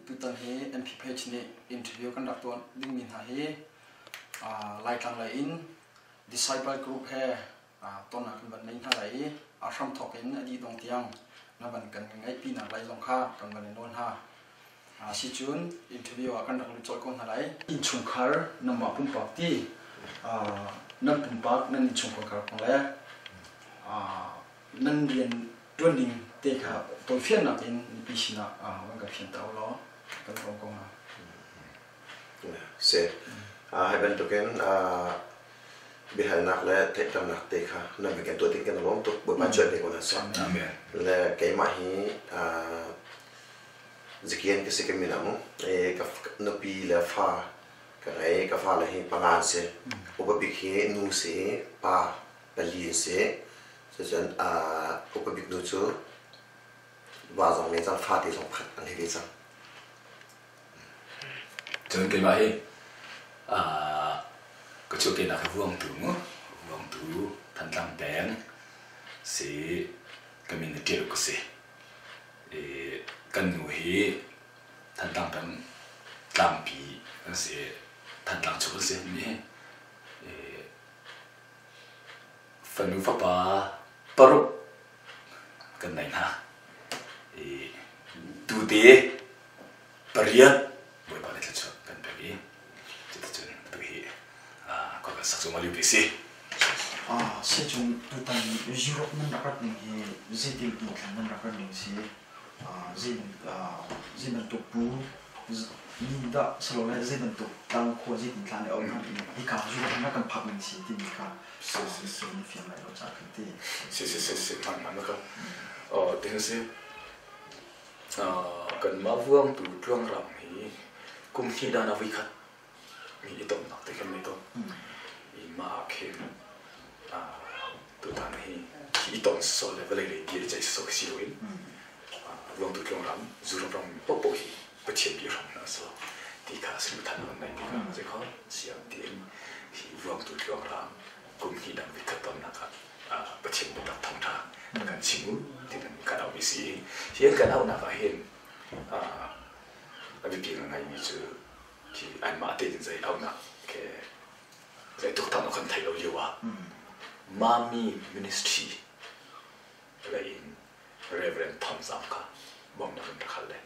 Tutan hi MP Page nih interview kan rak tuah dingmi hna hi Laitlang lei in Disciple Group he tonnak kan van nei hna lai i a hramthawk in a dih dong tiang na van kan ngaihpinak lai zong kha kan van i nawl hna. Sicun interview ah kan rak lut colh ko hna lai. Innchungkhar nangmah pumpak ti nan pumpak nan innchungkhar kong le nan rian ṭuan ding te kha tawifiannak in mipi sinah van kan fianter u law kan lawm ko hnga. Si. Hi bantukin biahalnak le theihternak te kha nan kan tuah ding kan lawm tuk. Bawipa cuan pe ko hna seh. Le keimah hi Zakian ka si ka min ang. Ka nupi le fa ka ngei. Ka fale hi panga an si. Upa bik hi nu si, pa pali an si. Cucun upa bik nu cu va zong ngei cang, fate zong pakhat an ngei ve cang. Cun keimah hi ka chuahkehnak hi Vuangtu mu, Vuangtu Thantlang peng si ka min hi Ṭial ka si. Kan nu hi Thantlang peng tlangpi an si i Thantlang chung an si mi hi. Fanu fapa paruk kan nei hna. I tute pariat Bawipa nih thluachuah kan pek i cuticun atu hi khua kan sak cuahmah liopi a si. Sehcung tutan Europe nan rak rat ning hi zeitin hmuhthlam nan rak rat ning si? Zei bantuk bu min dah silole zei bantuk tlang khua zeitin thla nih a um hna timi hika Europe nan rak kan phak ning si timi kha na fiang lai lo caah kan ti. Si si si si hman hman ka. Tin si kanmah vuangtu tluangram hi kum hnih dan ah voikhat mi i tonnak te kan nei tawn. I mah ah khin tutan hi i ton sawsawh le vawlei lei bia i ceih sawsawh khi si loin vuangtu tluangram Europe ram paohpaoh hi Pathian bia hram hna sawh ti kha saduhthah kan nei tikah zeikho siang tiin hi vuangtu tluangram kum hnih dang voikhat tonnak ah Pathian biatak thawngṭha kan chim u ti kan kan auhmi si. Hi an kan auhnak ah hin a biapi ngaingaimi cu khi anmah tein zei auhnak ke zei tuktan kan thei lo lio ah Mami Ministry lei in Reverend Thang Zam kha bawmnak in rak hal le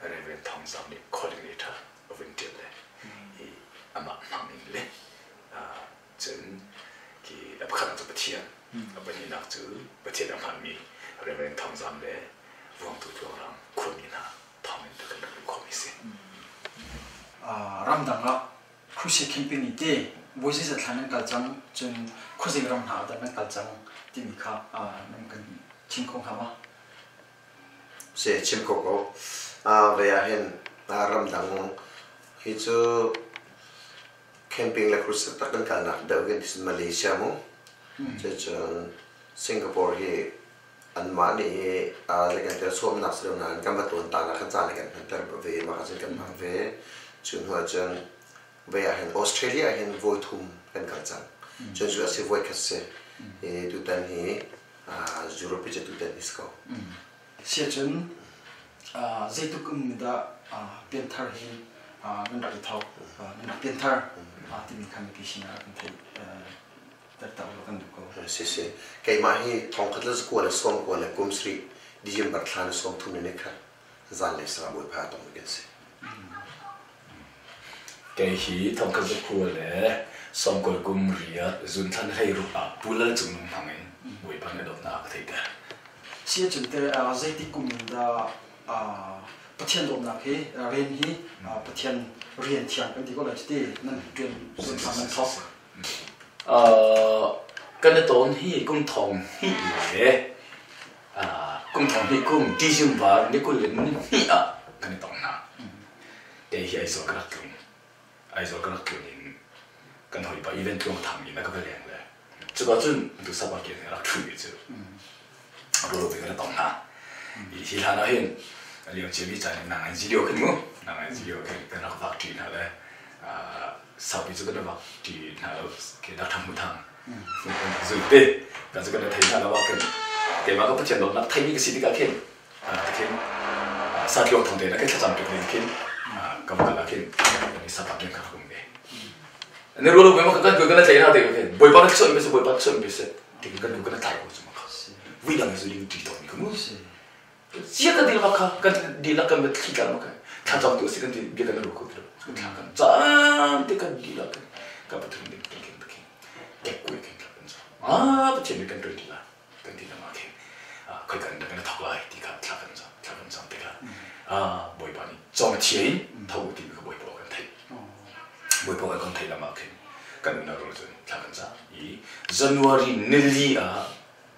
Reverend Thang Zam nih calling letter a vun ṭial le i amah hmang in le cun khi a pakhatnak cu Pathian a pahnihnak cu Pathian a hmanmi Reverend Thang Zam le Vuangtu Tluangram khuami hna thawng in kan rak luh khawhmi si. Ramdang ah Crusade camping i te voi zeizat thla nan kal cang cun khuazei ram hna ah dah nan kal cang timi kha nan kan chim kho hnga ma? Si chim kho ko. Ve ah hin ramdang hi cu camping le crusade tak kan kalnak deuh hin Malaysia mu. Cucun Singapore hi anmah nih zei kan tel sawmnak si lo nain kan va tuan ta nak khan caan kan hmanter ve mah cun kan hmang ve. Cu hnu ahcun vei ah hin Australia ah hin voi thum kan kal cang. Cun cu a si voi khat si. I tutan hi Europe cu tutan hi si ko. Si ahcun zeitluk in dah pianthar hi nan rak i thawk, nan rak pianthar timi kha mipi sinah kan theih terter law kan duh ko. Si si. Keimah hi thongkhat le zakua le sawmkua le kum sarih December thla ni 30 ni khat zanlei sang Bawipa tong kan si. Kei hi thongkhat zakua le sawmkawl kum riat zunthlan hleiruk ah Pu Lal Cung Nung hmang in Bawipa nih a dawtnak a ka theihter. Si ahcun teh zeitik kum in dah Pathian dawtnak hi rian hi Pathian rian thiang kan ti ko lai cuti nan ṭuan ṭuan nan thawk. Kan i tawn hi kum thong hnih le kum thong hnih kum December ni 20 in ni hnih ah kan i tong hna. Kei hi Aizawl ka rak tlung. Aizawl ka rak tlun in kan hawipa event tluang thang in a ka va leng le cuka cun tu Sabah ke rak ṭhu mi cu rualo te kan i tong hna. Hi hlan ah hin a liam ciami caan in nang an lio khin mu nang an lio khin kan rak vak ṭi hna le saupi cu kan i vak ṭi hna lo ke dak ṭhang thang zul te kan cu kan i thei hna lo ah khin keimah ka Pathian dawtnak theimi ka si tikah khin khin Sa tluang thong te na ke thlacam tuk ning khin ka va kal ah khin sa pa khin ka rak um ve. Ne rulo me ma kan kan tlai na te khin boipa na chon be se boipa chon be se ti kan kan tlai ko chu ma kha. Vui dang zu ding ti to mi ku mu. Sia kan dil ma kha kan dil kan bet thli tla ma kha. Thlacam tu si kan ti bia kan ru ko ti lo. Thla kan cam te kan dil kan ka pathum ding kan khin khin. Kek kui khin thla kan cam. Ah pathian kan tuan ti la. Kan ti lama khin khoi kan kan thok lai ti kha thla kan cam thla kan cam tikah Bawipa nih cawng thia in tho ti mi kha Bawipa kan theih. Bawipa kan theih lama khin kan unau rual cun thla kan cam i January nili ah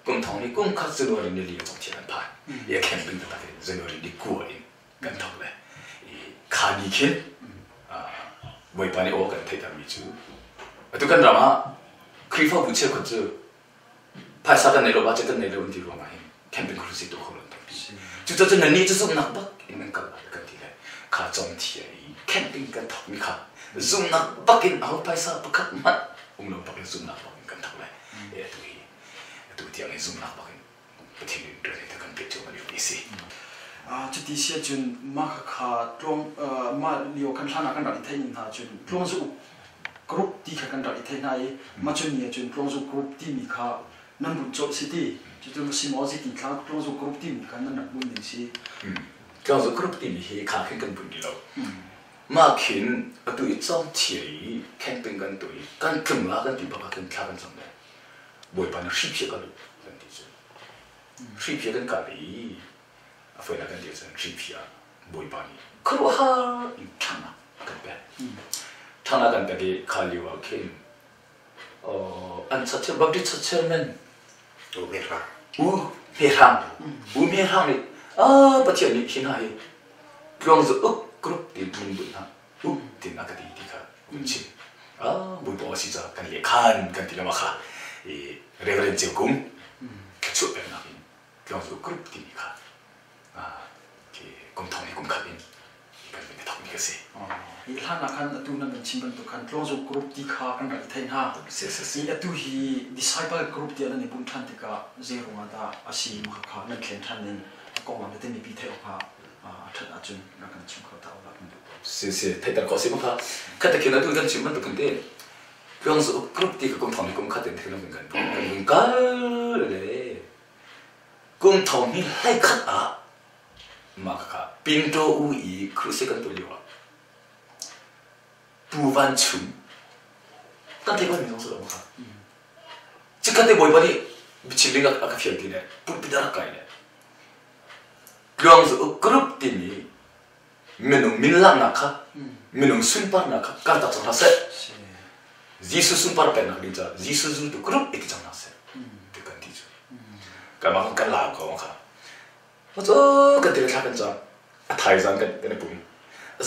kum thong ni kum khat January nili ah cawng thia kan phan i a camping taktak in January ni kua in kan thok le i kha ni khin Bawipa nih aw kan theih mi cu atu kan ram ah Khrihfabu cheukhat cu phaisa kan nei lo budget kan nei lo an ti ruangah hin camping crusade tuah kho lo an tampi. Cucaah cun nannih cu zumhnak bak in nan kal lai kan ti le kha cong thia i camping kan thawk mi kha zumhnak bak in aho phaisa pakhat hmanh um lo bak in zumhnak bak in kan thawk lai. E atu hi atu tiang hi zumhnak bak in Pathian in tuan in kan pek cu kan i si. Cuti si ahcun mah kha tluang mah lio kan hlan ah kan rak i theih ning hna cun tluang zu group ti kha kan rak i theih hna i mah cun ni ahcun tluang zu group timi kha nan bunh colh si ti cucu si maw si ti thla tluang zu group timi kha nan rak bunh ding si. Tluang zu group timi hi kha khin kan bunh ti lo. Mah khin atu i cong thia i camping kan tu i kan tlung la kan ti bak ah khin thla kan cam le Bawipa nih hriphia ka lut kan ti cu. Hriphia kan kal i a fawinak kan ti ahcun hriphia Bawipa nih khuaruahhar in ṭhangnak a kan pek. Ṭhangnak kan pek i kha lio ah khin an church Baptist church chairman U Hme Hrang. U Hme Hrang. U Hme Hrang nih ah Pathian nih hi hna hi tluang zu uk group ti min bunh hna uk tin a ka ti ti kha hun chim. Ah Bawipa a si caah kan lehkhan kan ti lama kha i Reverend Ceu Kung thluachuah peknak in tluang zu uk group timi kha kum thong hi kum khat in kan kan thawk mi ka si. Hi hlan ah khan atu nan kan chim bantuk khan Tlawngzu group ti kha kan rak i thei hna. Si. I atu hi disciple group tiah nan i bunh ṭhan tikah zei ruangah dah a si ma kha nan thlen ṭhan ning a konglam tete mipi theih awkah a ṭhat ahcun rak kan chim kho ta u kan duh. Si si theihter khawh si ma kha khat te khin atu kan chim bantuk khin te Tlawngzu group ti ka kum thong hi kum khat in thil kan kan kan kal le Kum thong hi hleikhat ah mah khakha Pinto u i crusade kan tuah lio ah Pu Van Chum kan theih bal mi zong si lo kha. Chikkhat te Bawipa nih biachim ding a ka fial ti le pulpit a rak kai le Tluang zu group timi minung min langhnak kha minung sunparnak kha kaltak cang hlah seh. Jesuh sunpar peknak ding caah Jesuh zultu group i ti cang hna seh ti kan ti cu. Kanmah kan kan la ko kha. Cu kan ti thla kan cam. A thaizang kan kan i pum.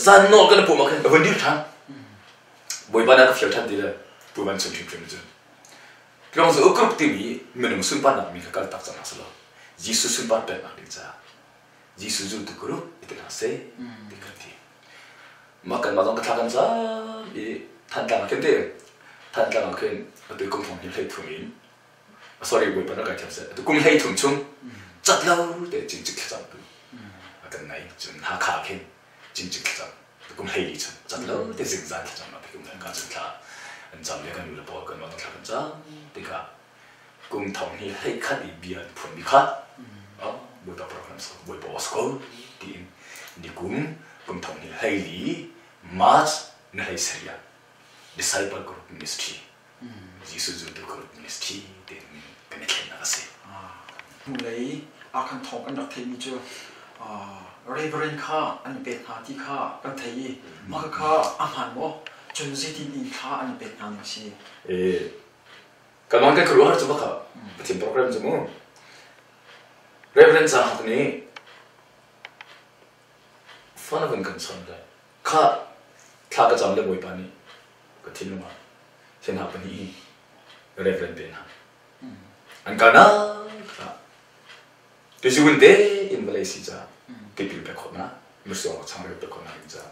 Zan nawl kan i pum ah khin a vun dir ṭhan. Bawipa nih a ka fial ṭhan ti le pu van chim hrimhrim cun. Tluang zu group timi minung sunparnak mi kha kaltak cang hna selaw Jesuh sunpar peknak ding caah Jesuh zultu group i ti hna seh ti kan ti. Mah kanmah zong ka thla kan cam i Thantlang ah khin te Thantlang ah khin atu kum thong hi hlei thum in sorry Bawipa na kai thiam seh atu kum hlei thum chung cat lo te cingcik thlacam tu a kan nei cun Hakha khin cingcik thlacam kum hlei li chung cat lo te zingzan thlacam ma kum ka cun thla an cam le kan nu le pawl kan mah thla kan cam tikah kum thong hi hlei khat i bia an phun mi kha Bawipa program so Bawipa was ko tiin nikum kum thong hi hlei li March na hlei sarih Disciple Group Ministry Jesuh zultu Group Ministry tiin kan i thlennak a si. Hnulei ah khan thawng kan rak theihmi cu Reverend kha an i pek hna ti kha kan thei i mah kha a hmaan maw? Cun zeitin in thla an i pek hna ning si? Kanmah kan khuaruahhar cu bak Pathian program cu mu. Reverend Ca Hak nih phone a vun kan chawnh le kha thla ka cam le Bawipa nih ka thinlung ah hi hna pahnih hi Reverend pe hna. An ka nak Tuziwin te in vawlei si caah tipil pek khawh na musawng changreu pek khawh na ding caah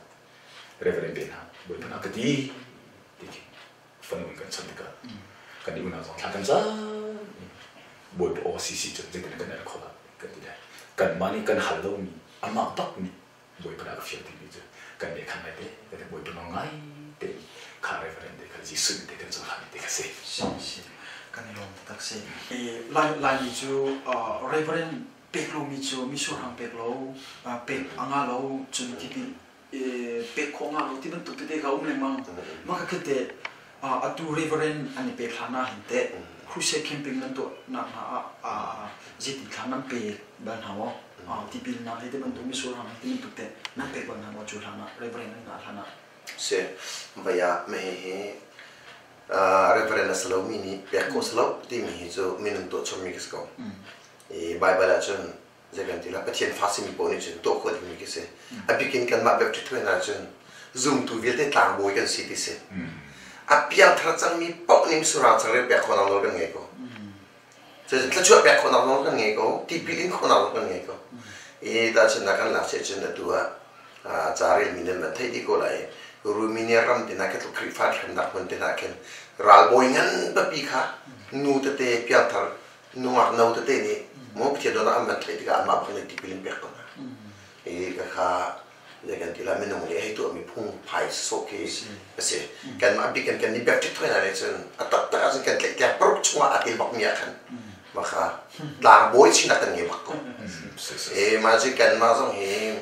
Reverend pe hna Bawipa na ka ti ti khi fanu in kan chanh tikah kan i unau zong thla kan cam Bawipa aw si si cun zeitin kan el khawh lai kan ti lai kanmah nih kan hal lomi amah bak nih Bawipa dah ka fial timi cu kan nih khan ngai te kan Bawipa nawl ngai te kha reverend te kha Jesuh nih te kan cohlan te kha si. Si si kan i lawm taktak si. Lai Laimi cu reverend pek lomi cu misurhang pek lo pek a nga lo cun tipil pek khawh nga lo ti bantuk tete kha um lengmang. Mah kha khin teh atu reverend an i pek hlan ah hin teh crusade camping nan tuahnak hna ah zeitin thla nan pe bal hna maw? Tipilnak hi ti bantuk misurhang hi ti bantuk teh nan pek bal hna maw cu hlan ah reverend nan ngah hlan ah? Si, vai ah hihi reverend a si lomi nih pek khawh si lo timi hi cu minung tuah chommi ka si ko. I Baibal ahcun zei kan ti la Pathian fa simi paoh nih cun tuah khawh dingmi khi si. A bikin kanmah Baptist hna cun zumtu vialte tlangbawi kan si ti si. A piangthar cangmi paoh nih misurang changreu pek khawhnak nawl kan ngei ko. Cucu thluachuah pek khawhnak nawl kan ngei ko, tipil in khawhnak nawl kan ngei ko. I tahchunhnak kan lak cun atu ah ca relmi nan van theih dih ko lai. Romania ram te hna khi tluk Khrihfa hremnak hmun te hna khin ralbawi ngan pipi kha nu tete piangthar nungak no tete nih maw Pathian dawtnak an van theih tikah anmah bak nih tipil in pek ko hna. I ka kha zei kan ti lai minung nih hei tuahmi phungphai sawh khi a si. Kanmah bik kan kan nih Baptist hoi hna nih cun a taktak ahcun kan tlaih tiang paruk chungah aa tel bakmi ah khan mah kha tlangbawi sinak kan ngei bak ko. E mah cu kanmah zong hi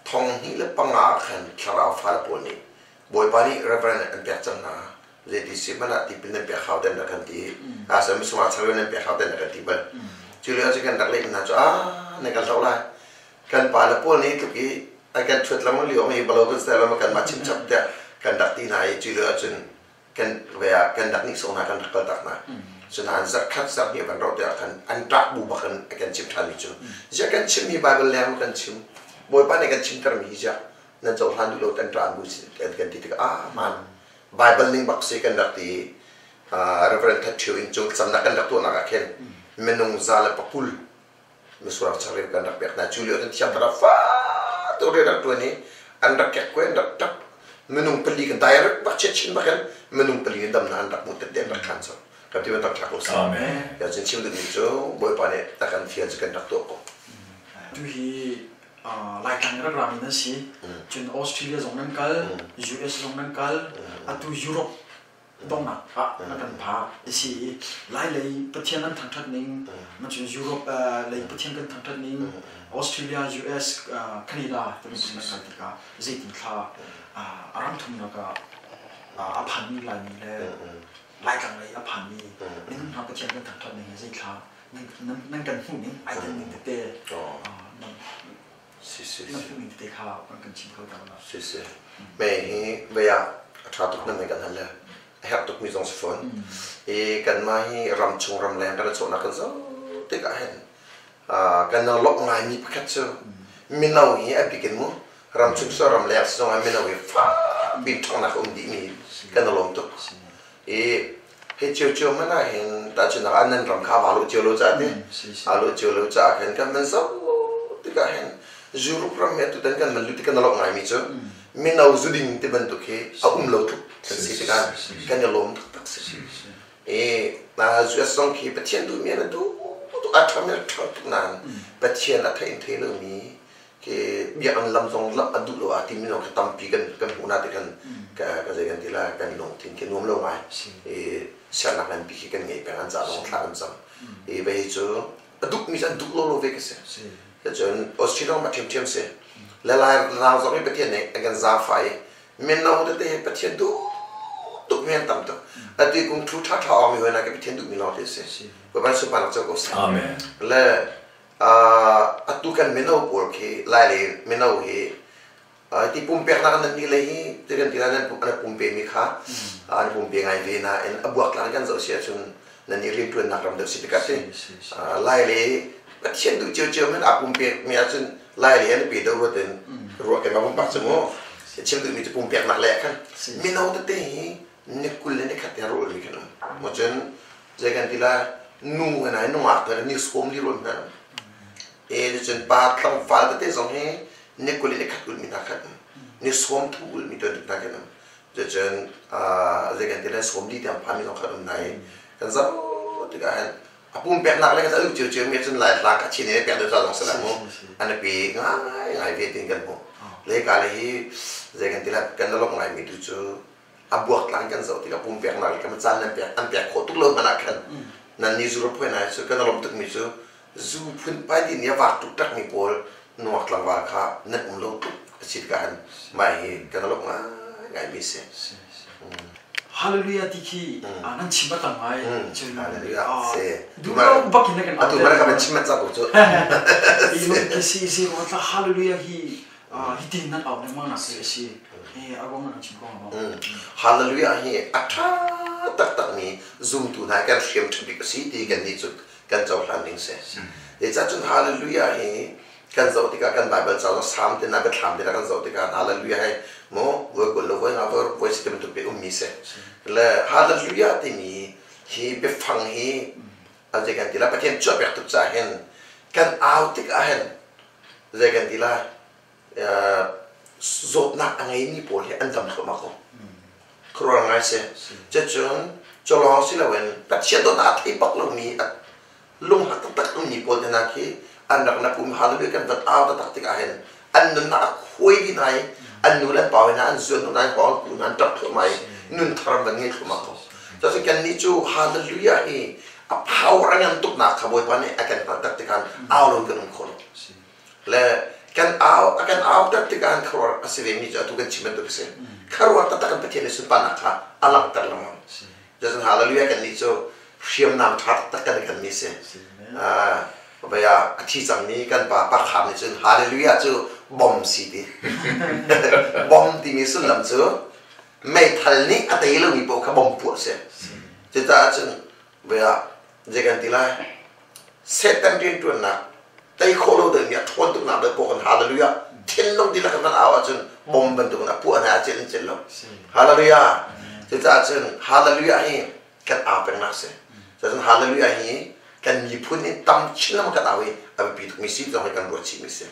2005 khan thlarau fale pawl nih Bawipa nih Reverend an pek cang hna zeiti si hmanh ah tipil nan pek hau den rak kan ti a sem sungah changreu nan pek hau den rak kan ti bal cu lio cu kan rak leh hna cu a nan kan hloh lai kan pa le pawl nih tluk i an kan ṭhuat lengmang lio mi balo kan ser lo kanmah chimchap tiah kan rak ti hna i cu lio ahcun kan ve ah kan rak nihsawh hna kan rak kal tak hna cunain zarh khat zarh hnih van roh tiah khan an ṭah bu bak in a kan chim ṭhan mi cu ziah kan chim hi Bible leng kan chim Bawipa nih kan chimter mi hi ziah nan cohlan duh lo kan ṭah bu kan ti tikah ah man Bible ning bak si kan rak ti Reverend That Ṭhio in cung thlacamnak kan rak tuahnak ah khin minung 120 misual changreu kan rak pek hna cu lio cun thiang thlarau fa tuk rian rak ṭuan i an rak kek an rak ṭap minung pali kan direct bak chiat chin bak in minung pali in damnak an rak hmuh tette an rak khan so kan ti bantuk thlak ko sih ya cun chim duhmi cu Bawipa nih a kan fial cu kan rak tuah ko. Tu hi Laitlang rak rami nan si cun Australia zong nan kal US zong nan kal atu Europe donghnak ah na kan phak i si i Lai lei Pathian an thangṭhat ning cun Europe lei Pathian kan thangṭhat ning Australia US Canada tibantuk na kal tikah zeitin thla a ram thumnak ah a phanmi Laimi le Laitlang lei a phanmi minung hna Pathian kan thangṭhat ning hi zei thla nan kan hmuh ning ai dan ning tete nan hmuh ning tete kha kan chim kho ta la. Si si. Me hi vei ah a ṭha tuk nan kan hal le a herh tukmi zong si fawn. I kanmah hi ramchung ramleng kan i chawhnak kan zoh tikah hin kan lawmh ngaimi pakhat cu mino hi a bik in mu ramchung so ramleng si zongah mino hi fak bik ṭhangnak a um dihmi kan i lawm tuk. I hei ciocio hmanh ah hin tahchunhnak ah nan ram kha vaa lawh cio lo caah ti aa lawh cio lo caah khin kan van zoh tikah hin Europe ram hi atutan kan van lut i kan i lawmh ngaimi cu mino zuding ti bantuk hi a um lo tluk kan si tikah kan i lawm taktak si. I US zong khi Pathian duhmi an duh tuk a ṭhami a ṭha tuk nain Pathian a theih in thei lomi khi biakinn lam zong lamh a duh lo ah timi zong khi tampi kan kan hmuh na ti kan ka ka zei kan ti la kan lungthin khi nuam lo ngai i siarnak nganpi khi kan ngei peng an ca zong thla kan cam i vei cu a duh mi cu an duh lo lo ve ka si cun Australia ma ṭhiamṭhiam si le lai rang zong hi Pathian nih a kan zaangfah i mino tete hi Pathian duh tuk mi an tam tuk atu kum thu ṭha ṭha awng mi hoi na ke Pathian duh mi lawng te si Bawipa sunparnak co ko seh Amen le Atu kan mino pawl khi Lailei mino hi ti pumpeknak nan nih le hi ti kan ti lai nan an pumpe mi kha an pumpe ngai ve nain a buaktlang kan zoh si ahcun nan i rianṭuannak ram deuh si tikah ti Lailei Pathian duh ciocio men aa pumpek mi ahcun Lailei an pe deuh ruat in ruah keimah pumpak cu mu chim duhmi cu pumpeknak le khan mino tete hi ni 21 tiang rawl mi kan um mo cun zei kan ti lai nu he nai nungak te ni sawm li rawl hna e cun pa tlangval tete zong hi ni 21 ul mi hna khat ni 30 ul mi tuan hna kan um cun zei kan ti lai 40 tiang phan mi zong khat um nai kan zoh tikah hin a pumpeknak le kan cio cio mi cun lai hla ka chin e pek deuh zong si lai mu an pi ngai ngai ve tin kan hmuh. Le ka le hi zei kan ti lai, kan lawmh ngaimi tu cu a buaktlang kan zoh tikah pumpeknak le kan caan nan pek an pek khawh tuk lo hmanh ah khan nan ni zu phuai na cu kan lawmh tukmi cu zu phun pai ti nih a vak tuk takmi pawl nungak tlangval kha nan um lo tuk a si tikah hin mah hi kan lawmh ngaingai mi si. Hallelujah ti khi nan chim a tam ngai. Hallelujah si. Duh bak in kan Atu mana kan chim mat ko cu. I si si ro hallelujah hi hi tin nan au lengmang nak si si. Eh a ruang nan chim ko ma. Hallelujah hi a tha taktak mi zumtu hna kan hriam ṭha bik a si ti kan nih cu kan cohlan ding si. Zeicah cun hallelujah hi kan zoh tikah kan Bible ca Salm te na biathlam te kan zoh tikah hallelujah hi mu voi 20 le voi nga voi voi si bantuk pe ummi si. Le hallelujah timi hi biafang hi an zei kan ti la, Pathian chuah pek tuk caah hin kan au tikah hin zei kan ti la, zawtnak a ngeimi pawl hi an dam thluahmah ko. Khuaruahhar ngai si. Cucun culawng si loin Pathian dawtnak a thei bak lomi, lunghak taktak ummi pawl hna khi an rak na pum hallelujah kan van au taktak tikah hin an nunnak a khuai dih hna i an nu le an pa hna an zuan hna, an hawng ku hna, an ṭap thluahmah i nun thar an van ngei thluahmah ko. Cucu kannih cu hallelujah hi a power a ngan tuknak kha Bawipa nih a kan hngalh tak tikah au lo kan um kho lo. Le kan au a kan au tak tikah khuaruah a si ve mi cu atu kan chim bantuk a si. Khuaruah taktak kan Pathian nih sunparnak kha a langhter lengmang. Cucun hallelujah kan nih cu hriamnam ṭha taktak kan kan mi si. Baya a thi cangmi kan pa Pakham nih cun hallelujah cu bom si ti. Bom timi sullam cu meithal nih a tei lomi paoh kha bom puah si. Cucaah cun baya zei kan ti lai, Satan rianṭuannak tei khawh lo dingmi a ṭhawn tuknak deuh paoh kan hallelujah thinlung dihlak in kan au ahcun bom bantukin a puah hna a cel in cel lo. Hallelujah. Cucaah cun hallelujah hi kan au pengnak si. Cucun hallelujah hi kan miphun in tam chin lengmang kan au i a biapi tukmi si zong hi kan ruah chihmi si.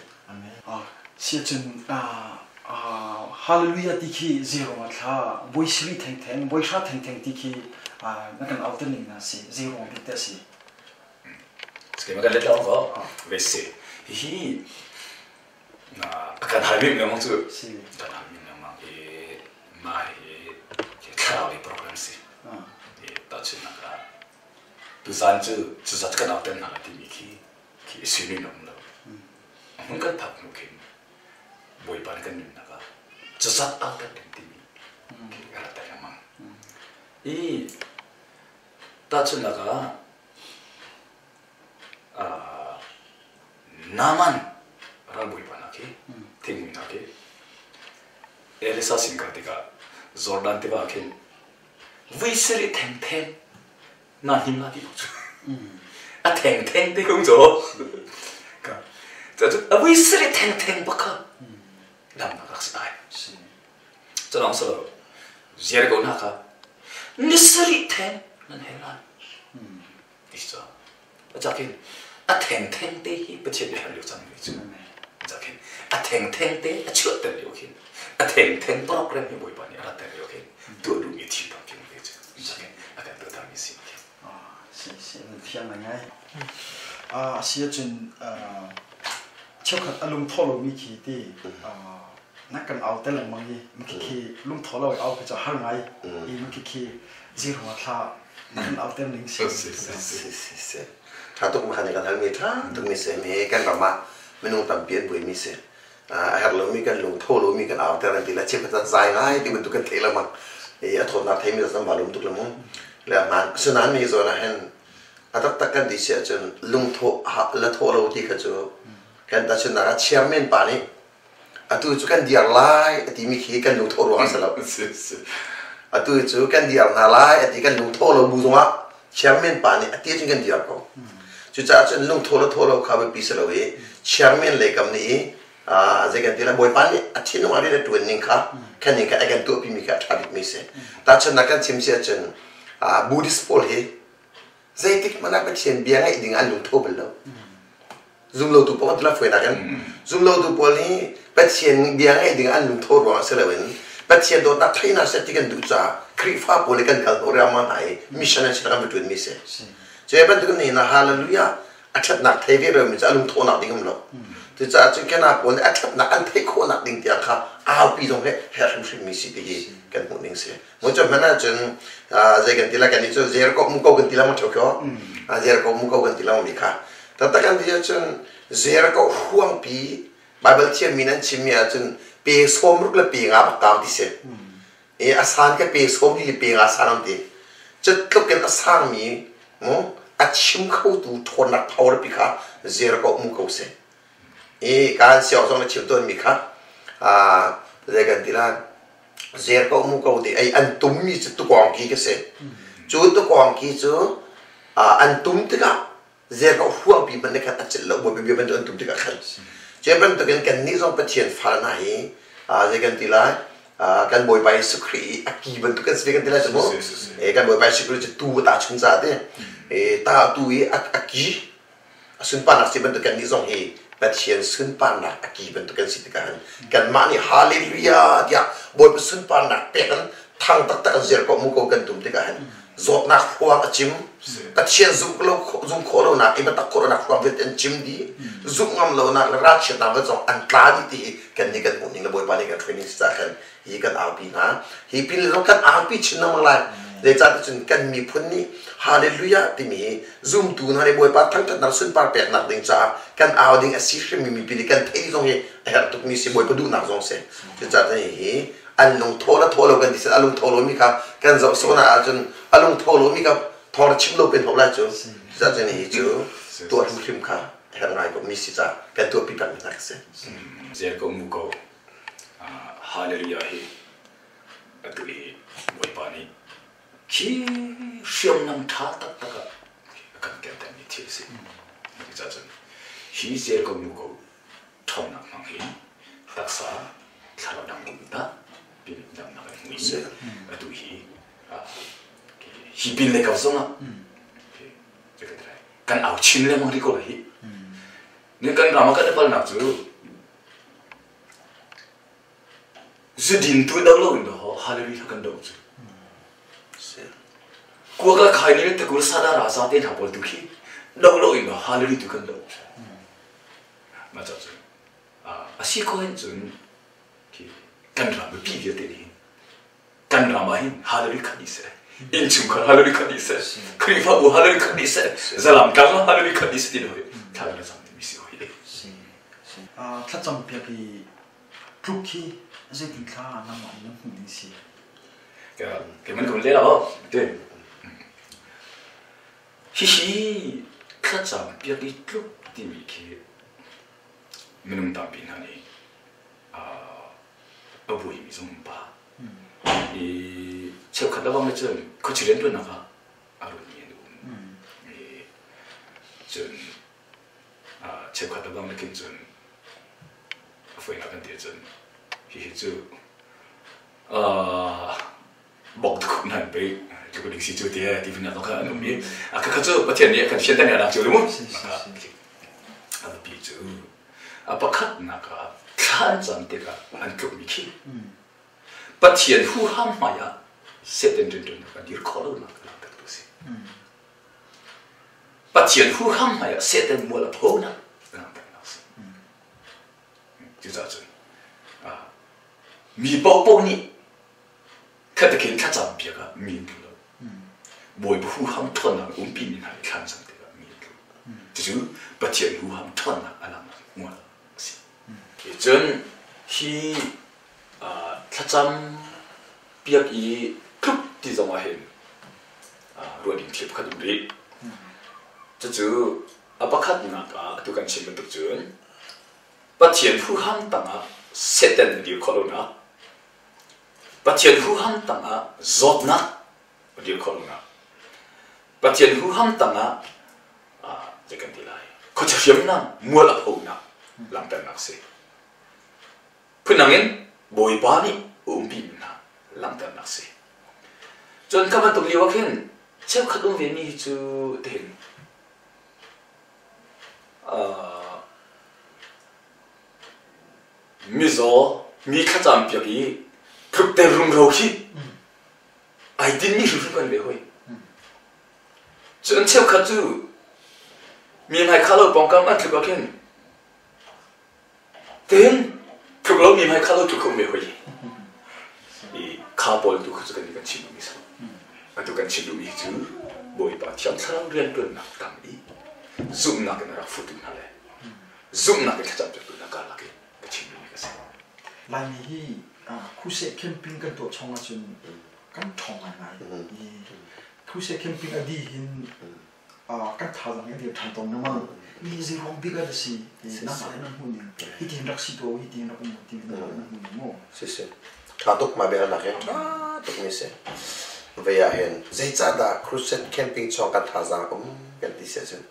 Si cun hallelujah ti khi zero ah thla voi siri thengtheng, voi hra thengtheng ti khi na kan au ning na si, zero bik te si. Ske ma kan let long ko ve se hi na kan hal mi lengmang cu kan hal mi lengmang i ma hi thlarau lei program si i ta chin nak ah tuzan cu cuzat kan au ten hna timi khi khi sinin um lo. Hmun kan phak hnu khin Bawipa nih kan nunnak ah cuzat au ten ding timi khi ka rat lengmang. I tahchunhnak ah Naaman ralbawipa hna khi thingmui hna khi Elisa sin kal tikah Jordan tiva khin vui sarih thengtheng na hnim la ti lo cu a thengtheng te ko cu cu a vui sarih thengtheng bak kha damnak rak si ai. Cu si lo ziar ko na kha ni sarih theng nan hel lai ti cu a a thengtheng te hi Pathian nih herh lio cang mi cu khin a thengtheng te a chuahter lio khin a thengtheng program hi Bawipa nih a ratter lio khin tuah duhmi thil tampi um ve cu khin a kan tuahtermi si. Si si, thiang ngai. A si ahcun cheukhat a lungtho lomi khi ti na kan au te lengmang i khi khi lungtho lo i au khi cu har ngai i khi khi zero thla na kan au ter ning si. Si si si si, tha tuk ma kan halmi, tha tuk mi se. Mi kan ram ah minung tampi an buai mi si. A herh lomi kan lungtho lomi kan au ter an ti la, chim zai ngai ti bantuk kan thei lengmang i a thawtnak theimi zan ba lum tuk le mu le hman sunan mi zawn ah hin a taktak kan ti si ahcun lungtho la tho lo ti kha cu kan tahchunhnak ah chairman pa nih atu cu kan diar lai a timi khi kan lungtho ruang a si lo. Atu cu kan diar hna lai a ti, kan lungtho lo bu zongah chairman pa nih a ti cun kan diar ko. Cucaah cun lungtho le tho lo kha biapi si lo i chairman lei kam nih i zei kan ti lai, Bawipa nih a thinlung ah rian a ṭuan ning kha khan ning kha a kan tuahpi mi kha a ṭha bikmi si. Tahchunhnak kan chim si ahcun Buddhist pawl hi zeitik hmanh ah Pathian bia ngaih ding an lungtho bal lo. Zumlotu pawl kan fawinak in zumlotu pawl nih Pathian bia ngaih ding an lungtho ruangah si loin Pathian dawtnak theihnak seh ti kan duh caah Khrihfa pawl nih kan kal hnawh riangmang hna i mission an si kan va ṭuan mi si. Cu bantuk in na hallelujah a ṭhatnak thei ve lomi cu a lungthawhnak ding um lo. Cucaah cun Kena pawl nih a ṭhatnak an theih khawhnak ding tiang kha aupi zong hi herh hrimhrim mi si ti hi kan hmuh ning si. Mun cu hmanh ahcun zei kan ti lai kan nih cu zer ko mu ko kan ti lengmang ṭheo kio. Zer ko mu ko kan ti lengmang mi kha. Taktak kan ti ahcun zer ko huangpi Bible thiammi nan chimmi ahcun pe 60 le pe nga bak kau ti si. E a san ka pe 40 le pe nga san an ti. Cu tluk in a sangmi mu a chim khotu ṭhawnnak power pi kha zer ko mu ko si. I kaan siawk zong na chim tawnmi kha zei kan ti lai zer ko mu ko ti ei an tummi cu tukawng ki ka si. Cu tukawng ki cu an tum tikah zer ko huangpi hmanh khan a cilh lo bawi bia bantuk an tum tikah khan cu bantukin kannih zong Pathian fal hna hi zei kan ti lai kan Bawipa Jesuh Khrih i a ki bantuk kan si ve kan ti lai cu mu kan Bawipa Jesuh Khrih cu tu ta chung ca te ta tu i a ki a sunparnak si bantuk kannih zong hi Pathian sunparnak a ki bantuk kan si tikah kanmah nih hallelujah tiah Bawipa sunparnak pek in thang taktak an zir ko mu ko kan tum tikah hin zawtnak huang a cim Pathian zumh lo zumh khawh lonak i biatak khawh lonak huang vialte an cim dih zumh ngam lonak le ralchiatnak vialte zong an tla dih ti hi kan nih kan hmuh ning le Bawipa nih kan training si cah khan hi kan aupi hna hi pin le zong kan aupi chin lengmang lai zeicahtiah cun kan miphun nih hallelujah timi hi zumtu hna nih Bawipa thangṭhatnak sunpar peknak ding caah kan au ding a si hrimmi mipi nih kan theih zong hi a herh tukmi si Bawipa duhnak zong si cucaah cun hihi an lungtho le tho lo kan ti a lungtho lomi kha kan zoh sawh na ahcun a lungtho lomi kha thawng chim lo pen hau lai cu cucaah cun hi cu tuah hrimhrim kha herh ngai ko mi si ca kan tuahpi peng mi hna si. Zel ko mu ko hallelujah hi atu hi Bawipa nih khi hriamnam ṭha taktak ah a kan kentermi thil si. Cucaah cun hi zel ko mu ko ṭhawnnak hmang hi taksa thlarau dang um ta pin damnak an hmu i atu hi hi pin le kau zongah kan au chin lengmang rih ko lai hi ne kan ram ah kan i palnak cu zudin tu do lo in do hallelujah kan do cu kuaka khai ni le takur sada raza te hna pawl tu khi do lo in do hallelujah tu kan do Mah ca cun a si ko hin cun kan ram mipi vialte nih hin kan ram ah hin hallelujah khat dih seh innchungkhar hallelujah khat dih seh Khrihfabu hallelujah khat dih seh zalam tlang ah hallelujah khat dih seh ti hoi thla kan cam mi si hoi. Thlacam piak i tluk hi zeitin thla nangmah nih na hmuh ding si? Ke man kun le lo te Hihi thlacam piak i tluk timi khi minung tampi hna nih a buaimi zong an pa. I cheukhat lebang nih cun khuaci rianṭuannak ah a rumi an um. I cun cheukhat lebang nih khin cun a fawinak kan ti ahcun hihi cu bok tuk nan pe tluk ding si cu te ti vina kha an um i a kha cu Pathian nih a kan fian tani anak cu mu a pi cu a pakhat nak ah thla an cam tikah an tluk mi khi Pathian huham hmai ah Satan ṭin kan dir khawh lo nak nak tu si Pathian huham hmai ah Satan mual a pho nak nak si cucaah cun mi paohpaoh nih Khatakhin thlacam piak ah mi an tlu lo. Bawipa huham ṭhawnnak a umpi mi hna nih thla an cam tikah mi an tlu. Cucu Pathian huham ṭhawnnak a lang hmual a si. Cun hi thlacam piak i tluk ti zong ah hin ruah ding thil pakhat um rih. Cucu a pakhatnak ah atu kan chim bantuk cun Pathian huham tangah Satan a dir khawh lonak Pathian huham tangah zawtnak a dir khawh lonak Pathian huham tangah zei kan ti lai khuachia hriamnam mual a phonak langhternak si. Phundang in Bawipa nih a umpi mi hna langhternak si. Cun ka bantuk lio ah khin cheukhat um ve mi hi cu tihin Mizaw mi thlacam piak i tlukter rumro khi ai tinmi hrimhrim kan ve hoi. Cun cheukhat cu mi hmai kha lo pawngkam an tluk ah khin Tin tluk lo mi hmai kha lo tluk kho me hoi. I kha pawl tu kha cu kan kan chim mi so. Atu kan chim duhmi cu Bawipa Thiang Thlarau rianṭuannak tang i zumhnak in a rak futu hna le zumhnak in thlacam piaktu hna karlak i ka chim duhmi ka si. Laimi hi crusade camping kan tuah chung ahcun kan ṭhawng ngaingai. Crusade camping a dih hin kan thazaang hi a dir ṭhan tawn lengmang. Mi zeiruang bik ah dah si? Nangmah le nan hmuh ning hitin rak si tuah u, hitin rak um u timi nangmah le nan hmuh ning mu. Si si. Ṭha tuk mah biahalnak hi ṭha tuk mi si. Vei ah hin zeicahdah crusade camping chung kan thazaang um kan ti si ahcun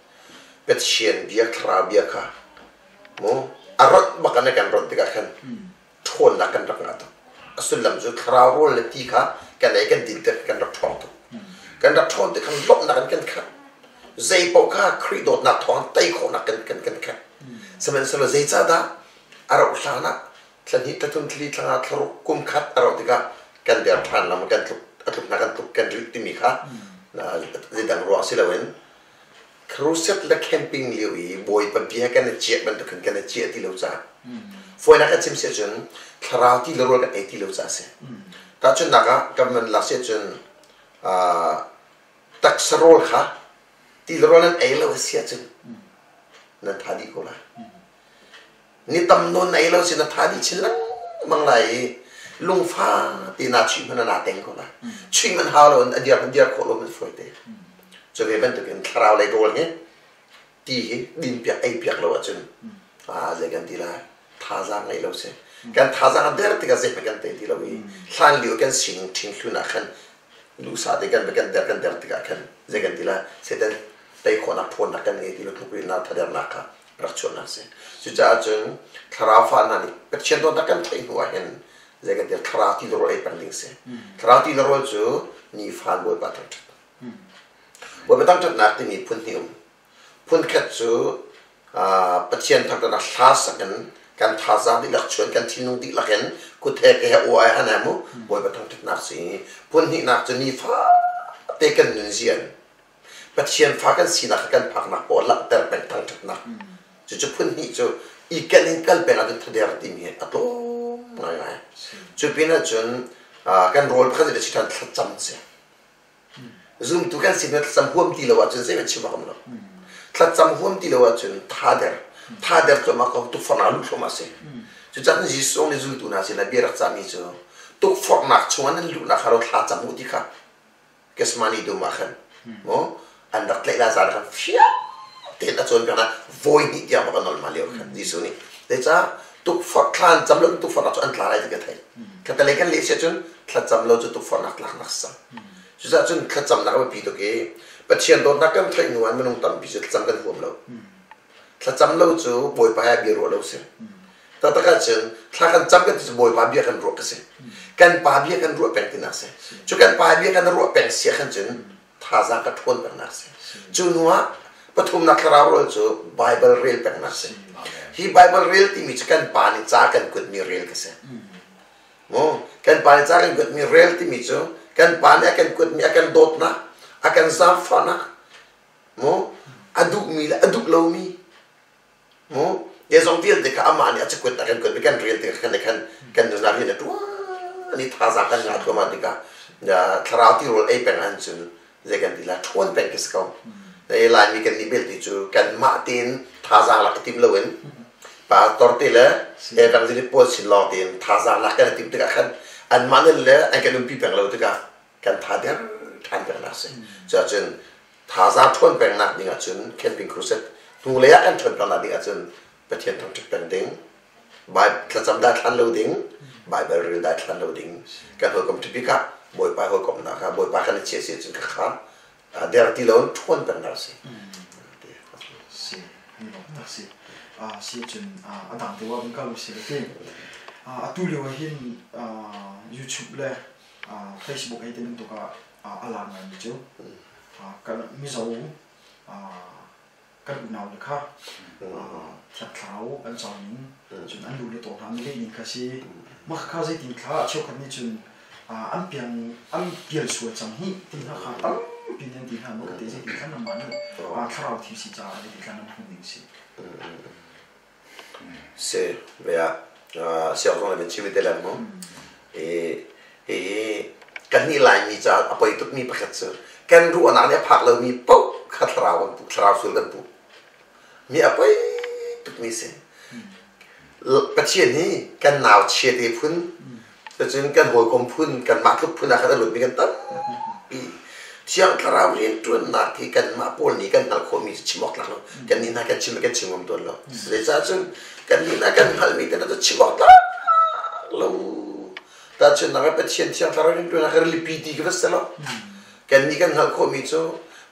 Pathian bia thlarau bia kha mu a rawnh bak in a kan rawnh tikah khan ṭhawnnak kan rak ngah tuk. A sullam cu thlarau rawl le ti kha kan ei kan din tik kan rak ṭhawng tuk. Kan rak ṭhawn tik khan lawmhnak in kan khat. Zei paoh kha Khrih dawtnak thawng tei khawhnak kan kan kan khat. Sihmanhsehlaw zeicahdah a rauh hlan ah thla hnih thla thum thli thla nga thla ruk kum khat a rauh tikah kan der ṭhan lam kan tluk a tluknak kan tluk kan rit timi kha zeidang ruah si loin crusade le camping lio i Bawipa bia kan i ciah bantukin kan i ciah ti lo caah fawinak kan chim si ahcun thlarau ti le rawl kan ei ti lo caah a si. Tahchunhnak ah government lak si ahcun taksa rawl kha ti le rawl nan ei lo a si ahcun nan tha dih ko lai. Ni tam nawn na ei lo si na tha dih chin lengmang lai i lungfa ti na chuih hmanh na teng ko lai. Chuih hmanh hau lo in a dir hmanh dir khawh lo hmanh fawi te. Cu ve bantukin thlarau lei rawl hi ti hi din piak ei piak lo ahcun zei kan ti lai thazaang ngei lo si. Kan thazaang a der tikah zeihmanh kan tei ti lo i hlan lio kan sining ṭhing hlun ah khan duhsah te kan kan der kan der tikah khan zei kan ti lai Satan tei khawhnak ṭhawnnak kan ngei ti lo tlukrilnak thadernak kha rak chuahnak a si. Cucaah cun thlarau fa hna nih Pathian dawtnak kan theih hnu ah hin zei kan ti thlarau ti le rawl ei peng ding si. Thlarau ti le rawl cu nifa Bawipa thangṭhat. Bawipa thangṭhatnak timi phun hnih um. Phun khat cu Pathian thangṭhatnak hla sak in kan thazaang dihlak chuan kan thinlung dihlak in kut he ke he aw ai han mu Bawipa thangṭhatnak si. Phun hnihnak cu nifa te kan nunzia in Pathian fa kan sinak kha kan phaknak paoh langhter peng thangṭhatnak. Cucu phun hnih cu i ken in kal peng ahcun thader timi hi a tlawm ngaingai. Cu pin ahcun kan rawl pakhat in a si ṭhan thlacam si. Zumtu kan si thlacam huam ti lo ahcun zeihmanh chim awk um lo. Thlacam huam ti lo ahcun thader thader cuahmah ko tukforhnak luh thluahmah si. Cucaah Jesuh nih zultu hna sinah bia rak cahmi cu tukforhnak chungah nan luhnak hnga lo thla cam u ti kha Gethsemane dum ah khan maw an rak tlaih lai zan khan fiang tein a cawnpiak hna vawi hnih tiang bak a nawl hna lio khan Jesuh nih zeicah tukforh thla an cam lo tukforhnak cu an tla lai ti ka theih khatalei kan leh si ahcun thlacam lo cu tukforhnak tlaknak si cang cucaah cun thlacamnak a biapi tuk i Pathian dawtnak kan theih hnu ah minung tampi cu thlacam kan huam lo thlacam lo cu Bawipa he bia ruah lo si Taktak ahcun thla kan cam kan ti cu Bawipa bia kan ruah ka si. Kan pa bia kan ruah peng tinak si. Cu kan pa bia kan ruah peng sia khan cun thazaang ka ṭhawn pengnak si. Cu hnu ah pathumnak thlarau rawl cu Bible rel pengnak si. Hi Bible rel timi cu kan pa nih ca kan kutmi rel ka si. Mu kan pa nih ca kan kutmi rel timi cu kan pa nih a kan kutmi a kan dawtnak a kan zaangfahnak mu a duhmi le a duh lomi Mu zeizong vialte kha amah nih a cakuat a kan kuat kan rel tikah khan khan kan nunnak rian a ṭuan i thazaang kan ngah thluahmah tikah thlarau tirawl ei peng ahcun cun zei kan ti la ṭhawn peng khi si ko. Laimi kan nih belte cu kanmah tein thazaang lak i tim loin pastor te le evangelist pawl sin lawng tein thazaang lak kan i timh tikah khan anmah nih le an kan umpi peng lo tikah kan tha der ṭhan pengnak si. Cuahcun thazaang ṭhawn pengnak ding ahcun camping crusade hnulei ah kan ṭhawn pengnak ding ahcun Pathian thangṭhat peng ding, thlacam dah thlan lo ding, Bible rel dah thlan lo ding. Kan hawikom ṭhabik ah Bawipa hawikomnak ah Bawipa kan i chiah si ahcun ka kha der ti lo in ṭhawn pengnak si. Si, si. Si cun a dang te wa kan kal si le ti. Atu lio ah hin YouTube le Facebook hei ti bantuk ah a lar ngaimi cu kan Mizo kan unau le kha Thiang Thlarau an cawn ning cun an lu le taw hna an leh ning kha si mah kha zeitin thla cheukhat nih cun an piang an pial sual cang hi ti hna kha tampi nih an ti hna maw ka te zeitin thla nangmah nih thlarau thim si caah zeitin thla nan hmuh ning si. Si ve ah siang zong le chim te lan mu. I hi kan nih Laimi caah a poi tukmi pakhat cu kan ruahnak nih a phak lomi paoh kha thlarau kan pu, thlarau sul kan pu. Mi a poi tukmi si. Pathian hi kan nau chia te phun, cun kan hawikom phun, kanmah tluk phun ah khan a lutmi kan tampi. Thiang Thlarau rianṭuannak hi kanmah pawl nih kan hngalh khawhmi cu chim awk tlak lo. Kannih hna kan chim kan chim ngam tawn lo. Zeicah cun kannih hna kan hngalhmi te hna cu chim awk tlak lo. Tahchunhnak ah Pathian Thiang Thlarau rianṭuannak hi rilipi ti khi va si lo. Kannih kan hngalh khawhmi cu